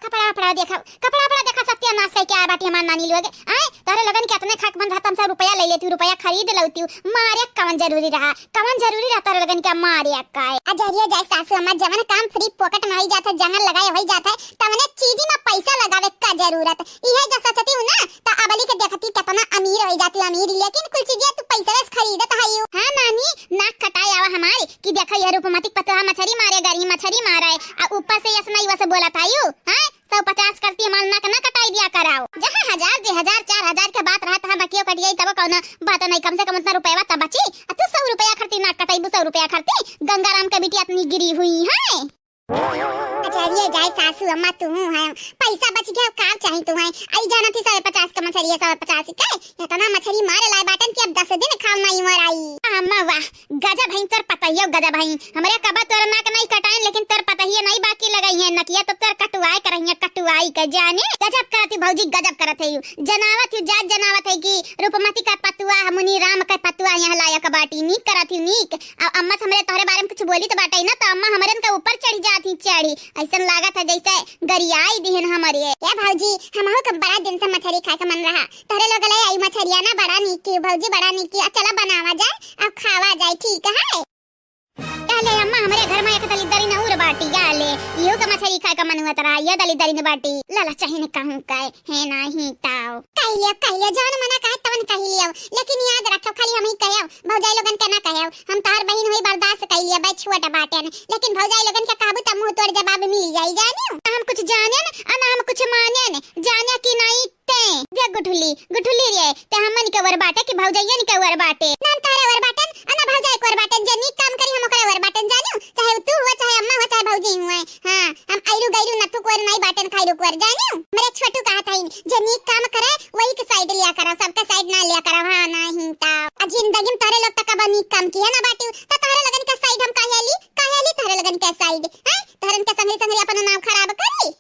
कपड़ा वपड़ा देखा, कपड़ा वपड़ा देखा, सत्यानाश करके आ बाटी हमार नानी लोग। हैं? तोहरे लोगन के अतने खाक मन रहत, हम सब रुपया ले लेती, रुपया खरीद लौती। मारे कवन जरूरी रहा? कवन जरूरी रहा तोहरे लोगन के मारे का? आ जरिए जाए सासू अम्मा, जवन काम free pocket में होई जात है, जंगल लगाए होई जात है, तवने चीजी में पैसा लगावे का जरूरत। इहे जो सोचती हूँ ना, त अबली के देखती कितना अमीर हो जाती, अमीर, लेकिन कुल चीजें तू पैसे से खरीदत हई। हाँ नानी, नाक कटाए आवा हमारे कि देखा यह रूपमती पतोहा मछरी मारे, गरी मछरी मारे, आ ऊपर से यस नहीं वस बोलत हई। हाँ, सौ पचास करती हमार नाक ना कटाई दिया कराओ। जहाँ हजार, दे हजार, चार हजार के बात रहत है, बकियो कट जाई तब कौनो बात नहीं, कम से कम उतना रुपया तब बची। आ तू सौ रुपया खरती नाक कटाई, सौ रुपया खरती, गंगाराम के बिटिया इतनी गिरी हुई है। अजरिए जाए सासू अम्मा, तू है पैसा बच गया, का चाही तू है? आई जाना थी सौ पचास का मछरी है, सौ पचास के इतना मछरी मारे लाए बाटन कि अब दस दिन खाओ नहीं मराई। अम्मा वाह, गजब जब हई तोर पतहियो गजब हई, हमरे कबा तोर नाक नहीं कटाइन, लेकिन तोर पतहिए नहीं बाकी लगई है, नकिया तो तोर कटुआई करहिए, कटुआई के जाने। गजब करत ही भौजी, गजब करत है यू। जनावत ही, जात जनावत है कि रूपमती का पतुआ, मुनी राम का पतुआ यहाँ लायक बाटी, नीक करत ही नीक। अब अम्मा से हमरे तोहरे बारे में कुछ बोली तो बाटे ना, तो अम्मा हमरन के ऊपर चढ़ी जात ही, चढ़ी। ऐसन लागत है जैसे गरियाई दिहन हमरे। ए भौजी, हमहू के बड़ा दिन से मछरी खाए के मन रहा। तोहरे लोग ले आई मछरिया ना, बड़ा नीक की भौजी, बड़ा नीक की। आ चला बनावा जाए, अब खावा जाए, ठीक है? कहले अम्मा, हमरे घर में एक दलिद्दरी न उर बाटी, गाले। इहो के मछरी खाए के मन हुआ तरा, ये दलिद्दरी न बाटी। लाला चाहे न कहूँ कहे, है नाही ताव। कह लियो, कह लियो, जौन मना कहे तवन कह लियो। लेकिन याद रखो, खाली हम ही कहे, भौजाई लोगन के ना कहे। हम तोहर बहिन हुई, बर्दाश्त कइ लिया, बे छोट बाटेन, लेकिन भौजाई लोगन के कहबू त मुंह तोड़ जवाब मिली जाई, जानियो। ना हम कुछ जानेन, आ ना हम कुछ मानेन, जाने कि नहीं ते। देख गुठुली, गुठुली रे, ते हमन के वर बाटे कि भौजाइयन के वर बाटे? ना हम तोहरे वर बाटेन, आ ना भौजाई के वर बाटेन, जे नीक काम करी हम ओकरे वर बाटेन, जानियो। चाहे तू हुआ, चाहे अम्मा हुआ, चाहे भौजी हुआ। हाँ, हम आइरू गइरू नथु कुंवर नाई बाटेन, खाइरू कुंवर, जानियो। मेरे छोटू कहत हईन, जे नीक काम करे, वही के side लिया करो, सबके side ना लिया करो, हाँ, नाही तो। आ जिंदगी में तोहरे लोग तक अब नीक काम किया ना बाटियो, तो तोहरे लोगन के side हम काहे ली, काहे ली तोहरे लोगन के side, हैं? तोहरन के संगरी संगरी अपना नाम खराब करी।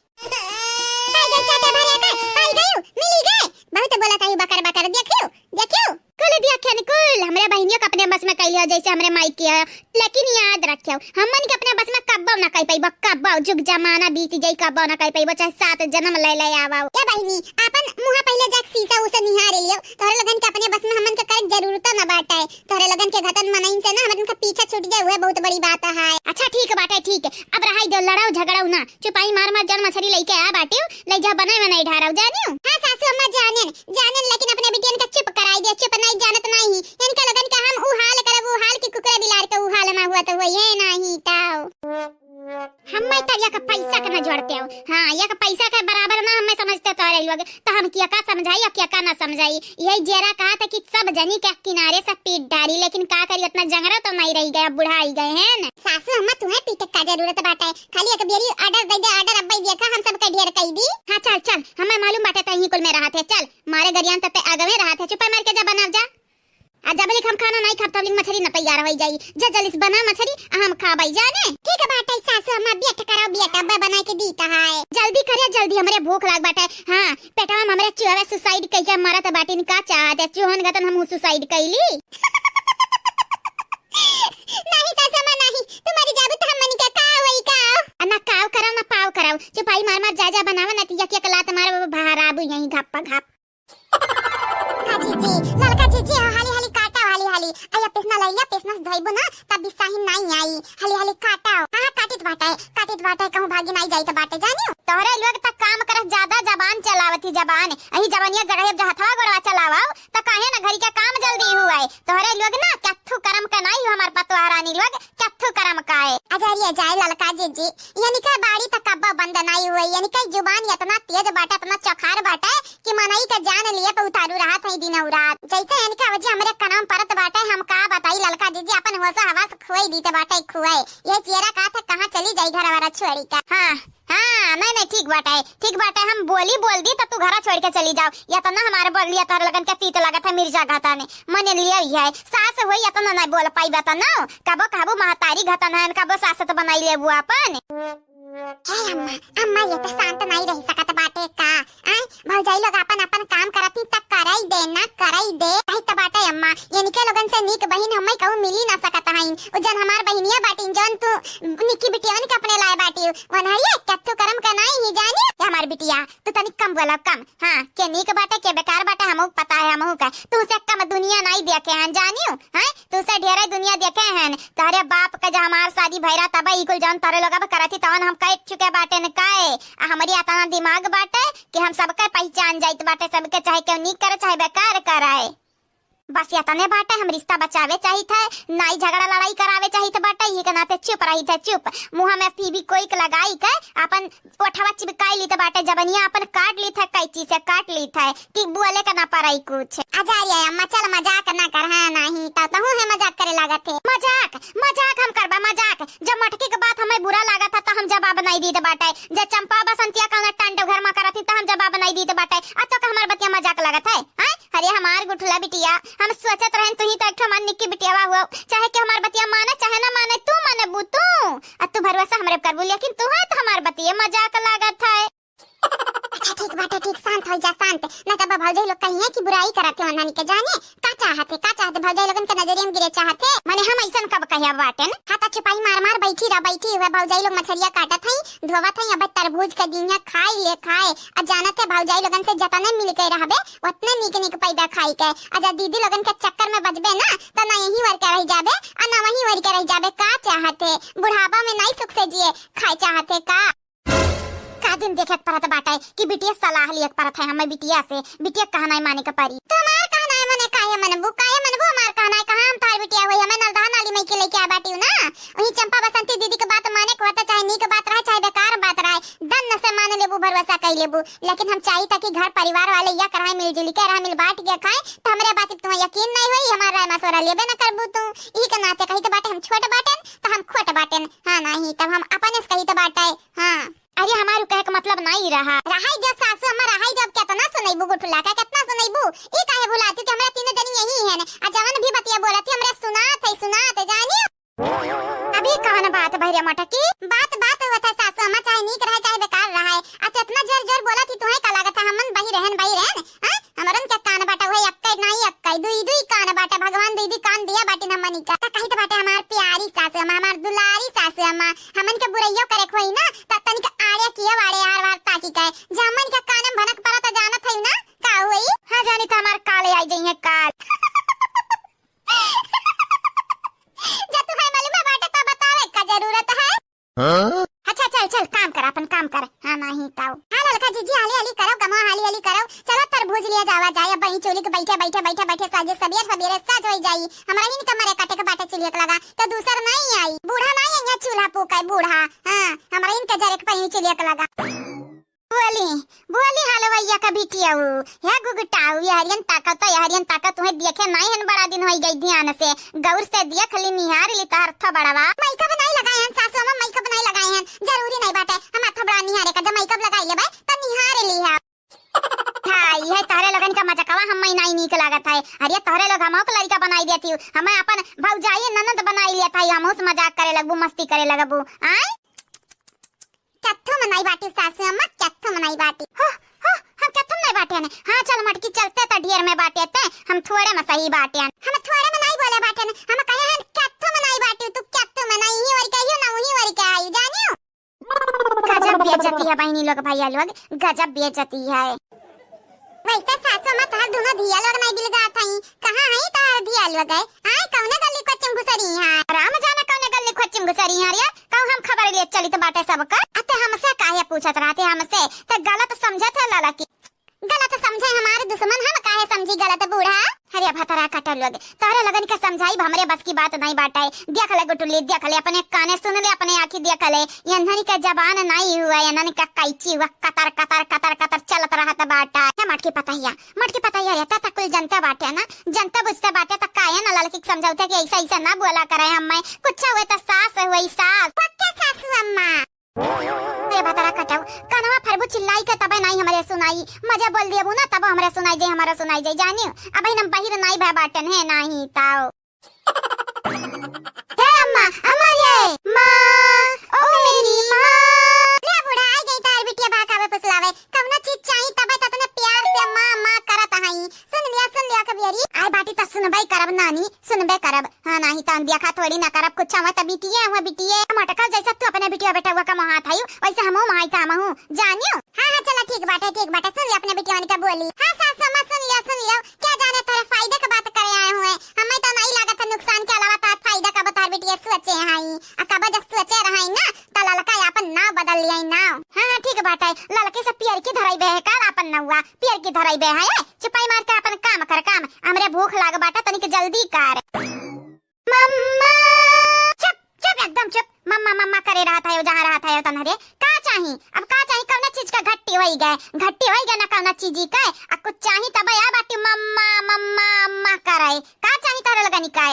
पाई गई चाटे भरे के, पाई गई, मिली गए। बहुत बोला था यू बकर बकर, देखियो, देखियो। कुल दिया खेन कुल, हमरे बहिनियों के अपने बस में कैली हो, जैसे हमरे माई के हो। लेकिन याद रखियो, हमन के अपने बस में कब्बो ना कह पइबो, कब्बो, जुग जमाना बीत जाई, कब्बो ना कह पइबो, चाहे सात जन्म ले ले आवो। ए बहिनी, आपन मुंह पहले जाके शीशा उसे निहार लियो। तोहरे लोगन के अपने बस में हमन के करे के जरूरत ना बाटे। तोहरे लोगन के घतन मनइन से ना हमन के पीछा छूट जाए, उहे बहुत बड़ी बात है। अच्छा ठीक बाटे, ठीक। अब रहाई दो, लड़ाओ झगड़ाओ ना, चुपाई मार मार जौन मछरी लइके आ बाटियो, ले जा बनाए में नहीं ढारव, जानियो। हाँ सासू अम्मा जानेन, जानेन, लेकिन अपने बिटियन का चुप कराई दे, चुप नहीं जानत नहीं। इनका लोगन का हम ऊ हाल करब, ऊ हाल की कुकरे बिलार के ऊ हाल ना हुआ तो हुआ, ये नहीं तो। हम्मे तो यक पैसा के ना जोड़ते हो। हाँ, यक पैसा के बराबर ना हम्मे समझते तोहरे लोग। तो हम किया का समझाई और किया का ना समझाई। यही जेरा कहा था कि सब जनी के किनारे से पीट डारी, लेकिन का करी, उतना जंगरा तो नहीं रह गया, बुढ़ा ही गए हैं ना। सासू अम्मा तुम्हें पीटे का जरूरत बाटे, खाली एक बेरी order दे दे, order अब्बे देखा हम सबके ढेर कई दी। हाँ चल चल, हमें मालूम बाटे तहीं कुल में रहा थे, चल मारे गरियान तते आगवे रहा थे, चुपे मार के जा बनाव जा। आ जब लिख हम खाना नहीं खाब तब लिख मछरी न तैयार हो जाई, जा जल्दी से बना मछरी आ हम खाबई जाने। ठीक बाटे सासू अम्मा, बेट करो बेट अब्बे बना के दी तहाए। जल्दी करे जल्दी, हमरे भूख लाग बाटे। हाँ पेटवा में हमरे चूहे suicide कह के मरत बाटिन, का चाहते चूहन गतन हम suicide कैली। नहीं सासू अम्मा नहीं, तू मरी जाबू तो हमनी के का होई का? आ ना काव कराओ ना पाव कराओ, चुपाई मार मार जा जा बनावा ना, तिया के लात मार बाबा बहराबू यहीं घप्पा घप। का जीजी, ललका जीजी हो, हाली हाली काटा, हाली हाली। आ या पिसना लइया, पिसना से धोइबू ना, तब बिसाही नाई आई। हाली हाली काटा। हाँ, काटित बाटे, काटित बाटे, कहूँ भागी नाई जाई त बाटे, जानियो। तोहरे लोग त काम करत ज्यादा जबान चलावत ही जबान। अही जबानिया जगह अब हथवा गोड़वा चलावाओ, त काहे ना घरी के काम जल्दी हुए। तोहरे लोग ना कथू करम का नाई हो, हमार पतवाह रानी लोग कथू करम का है। अजरिया जाए ललका जीजी, यानी का बाड़ी त कब्बा बंद नाई हुए, यानी का जुबान इतना तेज बाटे, इतना चखार बाटे कि मनई का जान लिए पे उतारू रहत है दिनौ रात। जैसे इनका वजह हमरे कनम परत बाटे, हम का बताई ललका जीजी, अपन होश हवास खोई दीते बाटे, खोए। ये चेहरा का था, कहाँ चली जाई घर वाला छोड़ी का। हाँ, हाँ, नहीं, नहीं, ठीक बाटे, ठीक बाटे, हम बोली बोल दी तो तू घरा छोड़ के चली जाओ। या तो ना हमारे बोलिया तोहरे लोगन के तीत लागत है, मिर्जा घाता ने मन लिया ही है। सास होई या तो ना, नहीं बोल पाई बता ना, कबो कहबू महतारी घतन है, कबो सास तो बनाई लेबू अपन। हे अम्मा, अम्मा ये तो शांत नहीं रह सकत बाटे का? आय, भौजाई लोग अपन अपन काम करत ही त करई दे ना, करई दे। कही त बाटे अम्मा, इनके लोगन से नीक बहिन हमें कहूँ मिली ना सकत हईन। उ जन हमार बहिनिया बाटिन, जौन तू निकी बिटियन के अपने लाए बाटी, वनहरिया कत्थू करम का नाई ही जानी। ये हमार बिटिया, तू तनिक कम बोला, कम। हाँ, के नीक बाटे, के बेकार बाटे, हमहू पता है, हमहू का। तू से कम दुनिया नाई देखे हैं, जानियो, हैं? तू से ढेरे दुनिया देखे हैं। तोहरे बाप का जब हमार शादी भइरा तब ई कुल जौन तोहरे लोग अब करत ही तौन हम कह चुके बाटे न काहे। आ हमरी अतना दिमाग बाटे कि हम सबके पहचान जाइत बाटे, सबके चाहे केहू नीक करे चाहे बेकार करे। बस यतने बाटे, हम रिश्ता बचावे चाहित है, नाई झगड़ा लड़ाई करावे चाहित बाटे, ये के नाते चुप रहित है, चुप। मुँह में फीवी कोई के लगाई के अपन ओठवा चिपकाई लीत बाटे, जबनिया अपन काट लीत है, कैंची से काट लीत है कि बोले के ना पड़े कुछ। अजय अम्मा चल मजाक ना कर, हाँ नहीं तो तहू है मजाक करे लागत है। मजाक, मजाक हम करबा मजाक? जब मटकी के बात हमें बुरा लागत है तो हम जवाब नहीं दीत बाटे, जब चंपा बसंतिया का टंडो घर में करत ही तो हम जवाब नहीं दीत बाटे। अब तो का हमार बतिया मजाक लागत है, हैं? अरे हमार गुठला बिटिया, हम सोचत रहन तू ही तो एक ठो हमार निक्की बिटियावा हुआ, चाहे कि हमार बतिया माने चाहे ना माने, तू मानबू तू, आ तू भरोसा हमरे पर करबू, लेकिन तू है तो हमार बतिये मजाक लागत है। अच्छा ठीक बाटे, ठीक, शांत हो जा, शांत। ना तब भौजाई लोग कहिए कि बुराई करत है उन्हन के, जाने का चाहत है, का चाहत है, भौजाई लोगन के नजरिए में गिरे चाहत है। माने हम ऐसन कब कहे बाटेन? हाथ छिपाई मार मार बैठी रह, बैठी हुए भौजाई लोग मछरिया काटत है, धोवत है, अब तरबूज के दिहिया खाई ले खाए। आ जानत है भौजाई लोगन से जतने मिल के रहबे, उतने नीक नीक पैबे खाई के। आ जा दीदी लोगन के चक्कर में बजबे ना, त ना यहीं वर के रह जाबे, आ ना वहीं वर के रह जाबे। का चाहत है? बुढ़ापा में नहीं सुख से जिए, खाए चाहत है का? का दिन देखे के परत बाटे कि बिटिया सलाह लिए के परत है हमें बिटिया से, बिटिया कहना है माने के परी। तो हमार कहना है मने काहे मनबू, काहे मनबू हमार कहना है? कहाँ हम तार बिटिया हुई, हमें नलदहा नाली में के लेके आ बाटी ना। वही चंपा बसंती दीदी के बात माने के होता, चाहे नीक बात रहे, चाहे बेकार बात रहे, दन्न से मान लेबू, भरोसा कई लेबू। लेकिन हम चाही था कि घर परिवार वाले या कराए मिलजुल के रहा, मिल बांट के खाए, तो हमरे बात पे तुम्हें यकीन नहीं होई, हमार राय मशवरा लेबे न करबू तू। ई के नाते कही तो बाटे हम छोट बाटेन, तो हम खोट बाटेन। हाँ, नहीं, तब हम अपने से कही तो बाटे। हाँ। अरे, हमार कहे के मतलब नहीं रहा। रहाई दे सासू अम्मा, रहाई दे, अब केतना सुनैबू गुठुला का, केतना सुनैबू? ई काहे भुलाती कि हमरा तीनों जनी यही है ने, आ जवन भी बतिया बोलत ही, हमरे सुनात है, सुनात है, जानी? अभी कवन बात भैरे मटकी? बात, बात होत है सासू अम्मा, चाहे नीक रहे, चाहे बेकार रहे। आ तो इतना जोर, जोर बोलत ही, तुहे का लागत है, हमन बही रहन, बही रहन? हाँ? हमरन के कान बाटे, वही अक्कै नाई अक्कै, दुई, दुई कान बाटे, भगवान दुई, दुई कान दिया बाटिन हमनी का। त कहित बाटे हमार प्यारी सासू अम्मा, हमार दुलारी सासू अम्मा, हमन के बुरैयो करे के होई ना, त तनिक आड़े किए वाड़े आर वार ताकी के, जे हमन के कान में भनक पड़ा त जानत है ना, का होई? हाँ जानी त हमार काले आई जइहे काल। जब तुम्हें मालूम है बाटे तो बतावे का जरूरत है। हाँ? अच्छा चल चल काम कर, अपन काम कर। हाँ नहीं ताऊ। हाँ ललका जीजी हाली हाली करो, कमवा हाली हाली करो। चलो तरबूज लिया जावा जाए, अब बही चूल्ही के बैठे बैठे बैठे बैठे साजे सबेर सबेरे साज होई जाई। हमरा ही इनका मरे काटे के बाटे चूल्हे के लगा, तो दूसर नहीं आई। बूढ़ा नहीं आई यहाँ चूल्हा फूका है बूढ़ा। हाँ, हमरा इनके जरे के पही चूल्हे के लगा। बोली, बोली हलवैया का बिटियाऊ, हे गुगटाऊ, यहरियन ताकत, यहरियन ताकत, तुम्हें देखे नहीं हन बड़ा दिन होई गई ध्यान से, गौर से देख ली, निहार ली तोहर थोबड़वा। मेकअप नहीं लगाए हन सासू अम्मा, मेकअप नहीं लगाए हन, जरूरी नहीं बाटे, हम थोबड़ा निहारे का, जब मेकअप लगाई लेबे, त निहार ली है। हाँ, ये तोहरे लोगन का मजकवा हम नहीं नीक लागत है। अरे तोहरे लोग हमहू के लड़का बनाई देती, हमें अपन भौजाई ननद बनाई लेत है, हमहू से मजाक करे लगबू, मस्ती करे लगबू, आय? कत्थो मनाई बाटी सासू अम्मा, कत्थो मनाई बाटी। हो, हो, हम कत्थो मनाई बाटे ने। हाँ, चल मटकी चलते त ढेर में बाटे ते, हम थोड़े में सही बाटे। हम थोड़े मनाई बोले बाटे ने, हम कहे हैं कत्थो मनाई बाटी, तू कत्थो मनाई ही वरी कहियो ना उही वरी के आई, जानियो? गजब बेइज्जती है बहिनी लोग, भैया लोग, गजब बेइज्जती है। वैसे सासू अम्मा तोहार दुनो धिया लोग नहीं बिलगात हई। कहाँ हई तोहार धिया लोग है? आय कौने गली खोचिम घुसरी है? राम जाने कौने गली खोचिम घुसरी है रे। कहूँ हम खबर ले चलित बाटे सबकर। अते हमसे काहे पूछत रहते हमसे? ते गलत समझत है ललकी। गलत समझे हमार दुश्मन, हम काहे समझी गलत बूढ़ा? अरे भतरा कटल लोग, तोहरे लोगन के समझाई हमरे बस की बात नहीं बाटे। देख ले गुटुली, देख ले, अपने काने सुन ले, अपने आँखी देख ले। यन्हन के जबान नहीं हुआ, यन्हन के कैची हुआ, कतर, कतर, कतर, कतर चलत रहत बाटा। हे मटकी पतहिया, मटकी पतहिया रे, ते त कुल जनते बाटे ना, जनते बुझते बाटे, त काहे ना ललकी के समझौते कि ऐसा, ऐसा ना बोला करे हमें। कुछ हुए त सास हुई सास। पक्के सासू अम्मा। ए भतरा कटऊ, कनवा फरबू चिल्लाई के तबे नाई हमरे सुनाई। मजे बोल देबू ना तब हमरे सुनाई जाई, हमरे सुनाई जाई, जानियो। अबहिन हम बहिर नाई भे बाटन है, नाही ताओ। हे अम्मा, अम्मा रे, माँ, ओ मेरी माँ। ले बूढ़ा, आई गई तार बिटिया बहकावे फुसलावे। कवनो चीज चाही तबे त तने प्यार से माँ, माँ करत हई। सुन लिया, सुन लिया कबियरी। आय बाटी त सुनबे करब नानी, सुनबे करब। हाँ, नाही त हम देखा थोड़ी ना करब, कुछ हुआ त बिटिये, हुआ बिटिये। मटका जैसा तू अपने बिटिया बेटा हुआ का मोहात हई, वैसे हमहू मोहाई था हमहू। जानियो? हाँ, हाँ, चला ठीक बाटे, ठीक बाटे। सुन लिया अपने बिटिया का बोली। हाँ, सास अम्मा, सुन लिया, सुन लिया। क्या जाने तोरे फायदे का बात करे आए हुए। हमें तो नहीं लागत है नुकसान के अलावा तार फायदा का बतार बिटिया सोचे हई। आ कबा जब सोचे रहई ना, त ललका आपन नाव बदल लिया नाव। हाँ, हाँ, ठीक बाटे। ललके से पियर की धराई बे है, काल आपन नौआ, पियर की धराई बे है। ए, चुपाई मार के आपन काम कर, काम। हमरे भूख लाग बाटे, तनिक जल्दी कर। मम्मा। चुप, चुप, एकदम चुप। मम्मा, मम्मा करे रहत है, जहाँ रहत है, तनहरे। का चाही? अब का चाही? कौना चीज का घट्टी होई गए? घट्टी होई गए ना कौना चीज का। आ कुछ चाही तब या बाटी मम्मा, मम्मा, अम्मा करे। का चाही तोहरे लगनी का?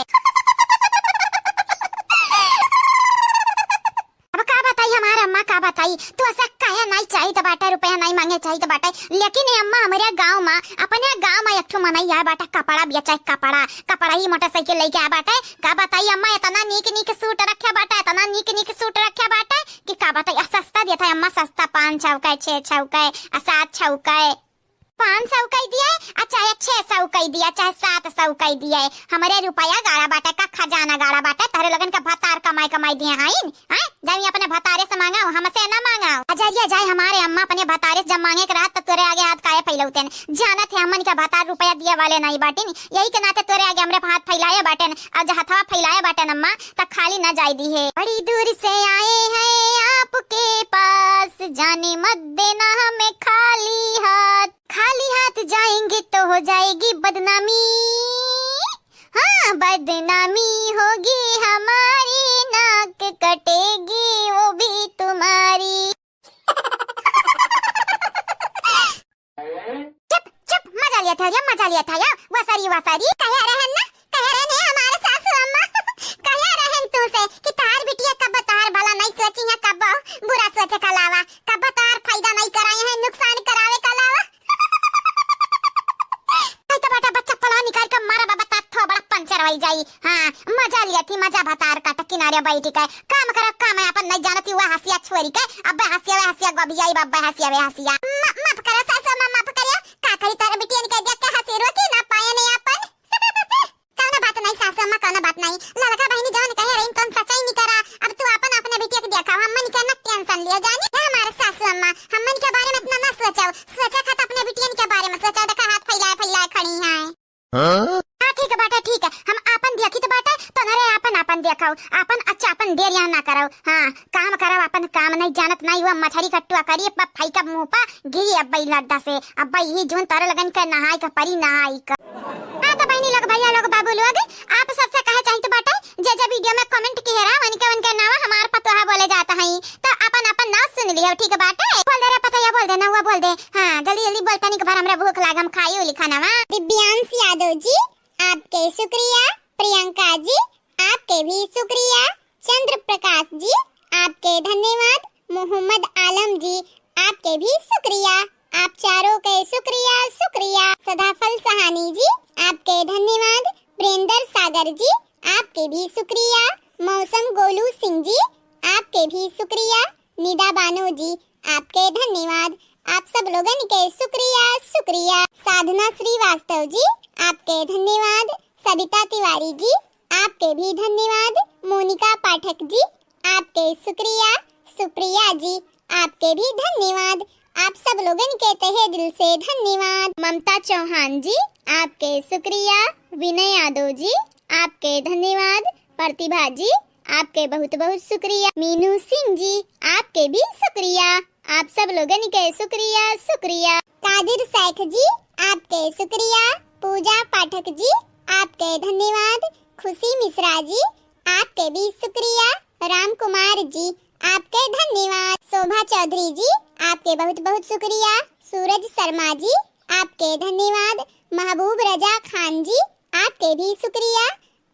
अब का बताई हमार अम्मा, का बताई? तू ऐसा कहे नहीं चाहित बाटे, रुपया नहीं मांगे चाहित बाटे, लेकिन ये अम्मा हमरे गाँव में, अपने गाँव में एक तो मनई आए बाटे कपड़ा बेचे, कपड़ा, कपड़ा ही मोटरसाइकिल लेके आए बाटे। का बताई अम्मा, इतना नीक नीक सूट रखे बाटे, इतना नीक नीक सूट रखे बाटे कि का बताई। आ सस्ता देत है अम्मा, सस्ता, पाँच सौ के, छः सौ के, आ सात सौ के। पाँच सौ कई दिए, आ चाहे छः सौ कई दिए, चाहे सात सौ कई दिए, हमरे रुपया गाड़ा बाटे का खजाना गाड़ा बाटे। तहरे लोगन का भतार कमाई कमाई दिए हैं, हैं? जाई अपने भतारे से मांगाओ, हमसे ना मांगाओ। अजरिया जाए हमारे अम्मा, अपने भतारे से जब मांगे के रहत त तोरे आगे हाथ काहे फैलौतेन? जानत है हमन के भतार रुपया दिए वाले नहीं बाटिन, यही के नाते तोरे आगे हमरे हाथ फैलाए बाटेन। अब जब हथवा फैलाए बाटेन अम्मा, त खाली न जाए दी है। बड़ी दूर से आए हैं आपके पास, जाने मत देना हमें खाली हाथ। खाली हाथ जाएंगे तो हो जाएगी बदनामी, हाँ, बदनामी होगी हमारी, नाक कटेगी वो भी तुम्हारी। चुप, चुप, मजा लिया था या, मजा लिया था या, वसारी, वसारी। कहे रहन ना, कहे रहन है हमारे सासू अम्मा, कहे रहन तू से कि तार बिटिया कब तार भला नहीं सोची है, कब बुरा सोचे के अलावा, कब तार फायदा नहीं कराए हैं, नुकसान करावे के अलावा। नहीं तो बेटा, बच्चा पलवा निकाल के मारा बाबा, तार थोबड़ा पंचर होई जाई। हाँ, मजा लिया थी, मजा भतार काट किनारे बैठ के। काम करो, काम है अपन, नहीं जानती वह हंसिया छोरी के। अब हंसिया वे हंसिया, गोभियाई बाबा हंसिया वे हंसिया। म-, माफ करो सासू अम्मा, माफ करियो। का करी, तार बिटियन के देख के हंसी रोकी ना पाए नहीं अपन। कौनो बात नहीं सासू अम्मा, कौनो बात नहीं। ललका बहिनी जौन कहे रही, तौन सच्चाई निकरा। अब तू अपन अपने बिटिया के देखाओ, हमन के न टेंशन लियो जानी। हे हमारे सासू अम्मा, हमन के बारे में इतना ना सोचो, सोचा खात अपने बिटियन के बारे में सोचो। देखा हाथ फैलाए फैलाए खड़ी हैं। हाँ? हाँ, ठीक है बाटे, ठीक है, हम आपन देखी तो बाटे, तोहरे आपन आपन देखाओ, आपन अच्छा आपन देर यहाँ ना करो। हाँ, काम करो, आपन काम नहीं जानत नहीं हुआ, मछरी कट्टुआ करी, अब फैकब मुंह पा, गिरी अब बई लद्दा से, अब बई ही जून तोरे लगन के नहाई का परी नहाई का। हाँ तो बहिनी लोग, भैया लोग, बाबू लोग, आप सबसे कहे चाहित बाटे, जे जे वीडियो में कमेंट किहे रहा, उनके उनके नाम हमार पतोहा बोले जात हई, तो अपन अपन नाम सुन लियो, ठीक बाटे? बोल दे रे पतोहिया, बोल दे, नहुआ बोल दे। हाँ, जल्दी जल्दी बोल, तनिक भर हमरा भूख लाग, हम खाई उली खानावा। दिव्यांश यादव जी, आपके शुक्रिया। प्रियंका जी, आपके भी शुक्रिया। चंद्र प्रकाश जी, आपके धन्यवाद। मोहम्मद आलम जी, आपके भी शुक्रिया। आप चारों के शुक्रिया, शुक्रिया। सदाफल सहानी जी, आपके धन्यवाद। प्रेंदर सागर जी, आपके भी शुक्रिया। मौसम गोलू सिंह जी, आपके भी शुक्रिया। निदा बानो जी, आपके धन्यवाद। आप सब लोगन के शुक्रिया, शुक्रिया। साधना श्रीवास्तव जी, आपके धन्यवाद। सविता तिवारी जी, आपके भी धन्यवाद। मोनिका पाठक जी, आपके शुक्रिया। सुप्रिया जी, आपके भी धन्यवाद। आप सब लोगन के तहे दिल से धन्यवाद। ममता चौहान जी, आपके शुक्रिया। विनय यादव जी, आपके धन्यवाद। प्रतिभा जी, आपके बहुत बहुत शुक्रिया। मीनू सिंह जी, आपके भी शुक्रिया। आप सब लोगन के शुक्रिया, शुक्रिया। कादिर शेख जी, आपके शुक्रिया। पूजा पाठक जी, आपके धन्यवाद। खुशी मिश्रा जी, आपके भी शुक्रिया। राम कुमार जी, आपके धन्यवाद। शोभा चौधरी जी, आपके बहुत बहुत शुक्रिया। सूरज शर्मा जी, आपके धन्यवाद। महबूब रजा खान जी, आपके भी शुक्रिया।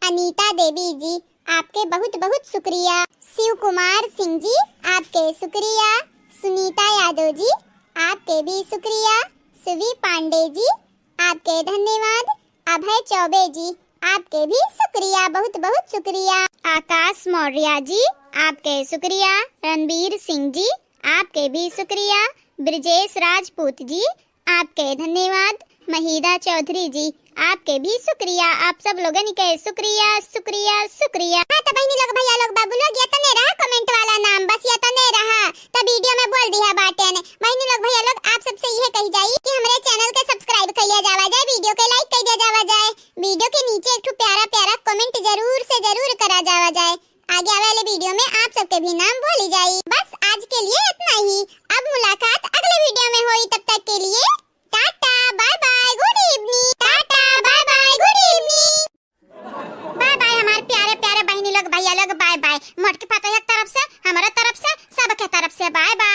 अनीता देवी जी, आपके बहुत बहुत शुक्रिया। शिव कुमार सिंह जी, आपके शुक्रिया। सुनीता यादव जी, आपके भी शुक्रिया। सुवी पांडे जी, आपके धन्यवाद। अभय चौबे जी, आपके भी शुक्रिया, बहुत बहुत शुक्रिया। आकाश मौर्य जी, आपके शुक्रिया। रणबीर सिंह जी, आपके भी शुक्रिया। ब्रजेश राजपूत जी, आपके धन्यवाद। महीदा चौधरी जी, आपके भी शुक्रिया। आप सब लोगन के शुक्रिया, शुक्रिया, शुक्रिया। हाँ, तो बहिनी लोग, भैया लोग, बाबू लोग, ये तने रहा comment वाला नाम, बस ये तने रहा। तो वीडियो में बोल दिया बाटेन। बहिनी लोग, भैया लोग, आप सबसे यह कही जाई कि हमरे channel के subscribe कइले जावा जाए, वीडियो के like कइले जावा जाए, वीडियो के नीचे एक ठो प्यारा प्यारा comment जरूर से जरूर करा जावा जाए। आगे आवे वाले वीडियो में आप सबके भी नाम बोली जाई। बस आज के लिए इतना ही, अब मुलाकात अगले वीडियो में होई, तब तक के लिए टाटा, bye bye, good evening। टाटा, bye bye, good evening। Bye bye हमारे प्यारे प्यारे बहिनी लोग, भैया लोग, bye bye। मोटकी पतोहिया के तरफ से, हमारे तरफ से, सबके तरफ से bye bye।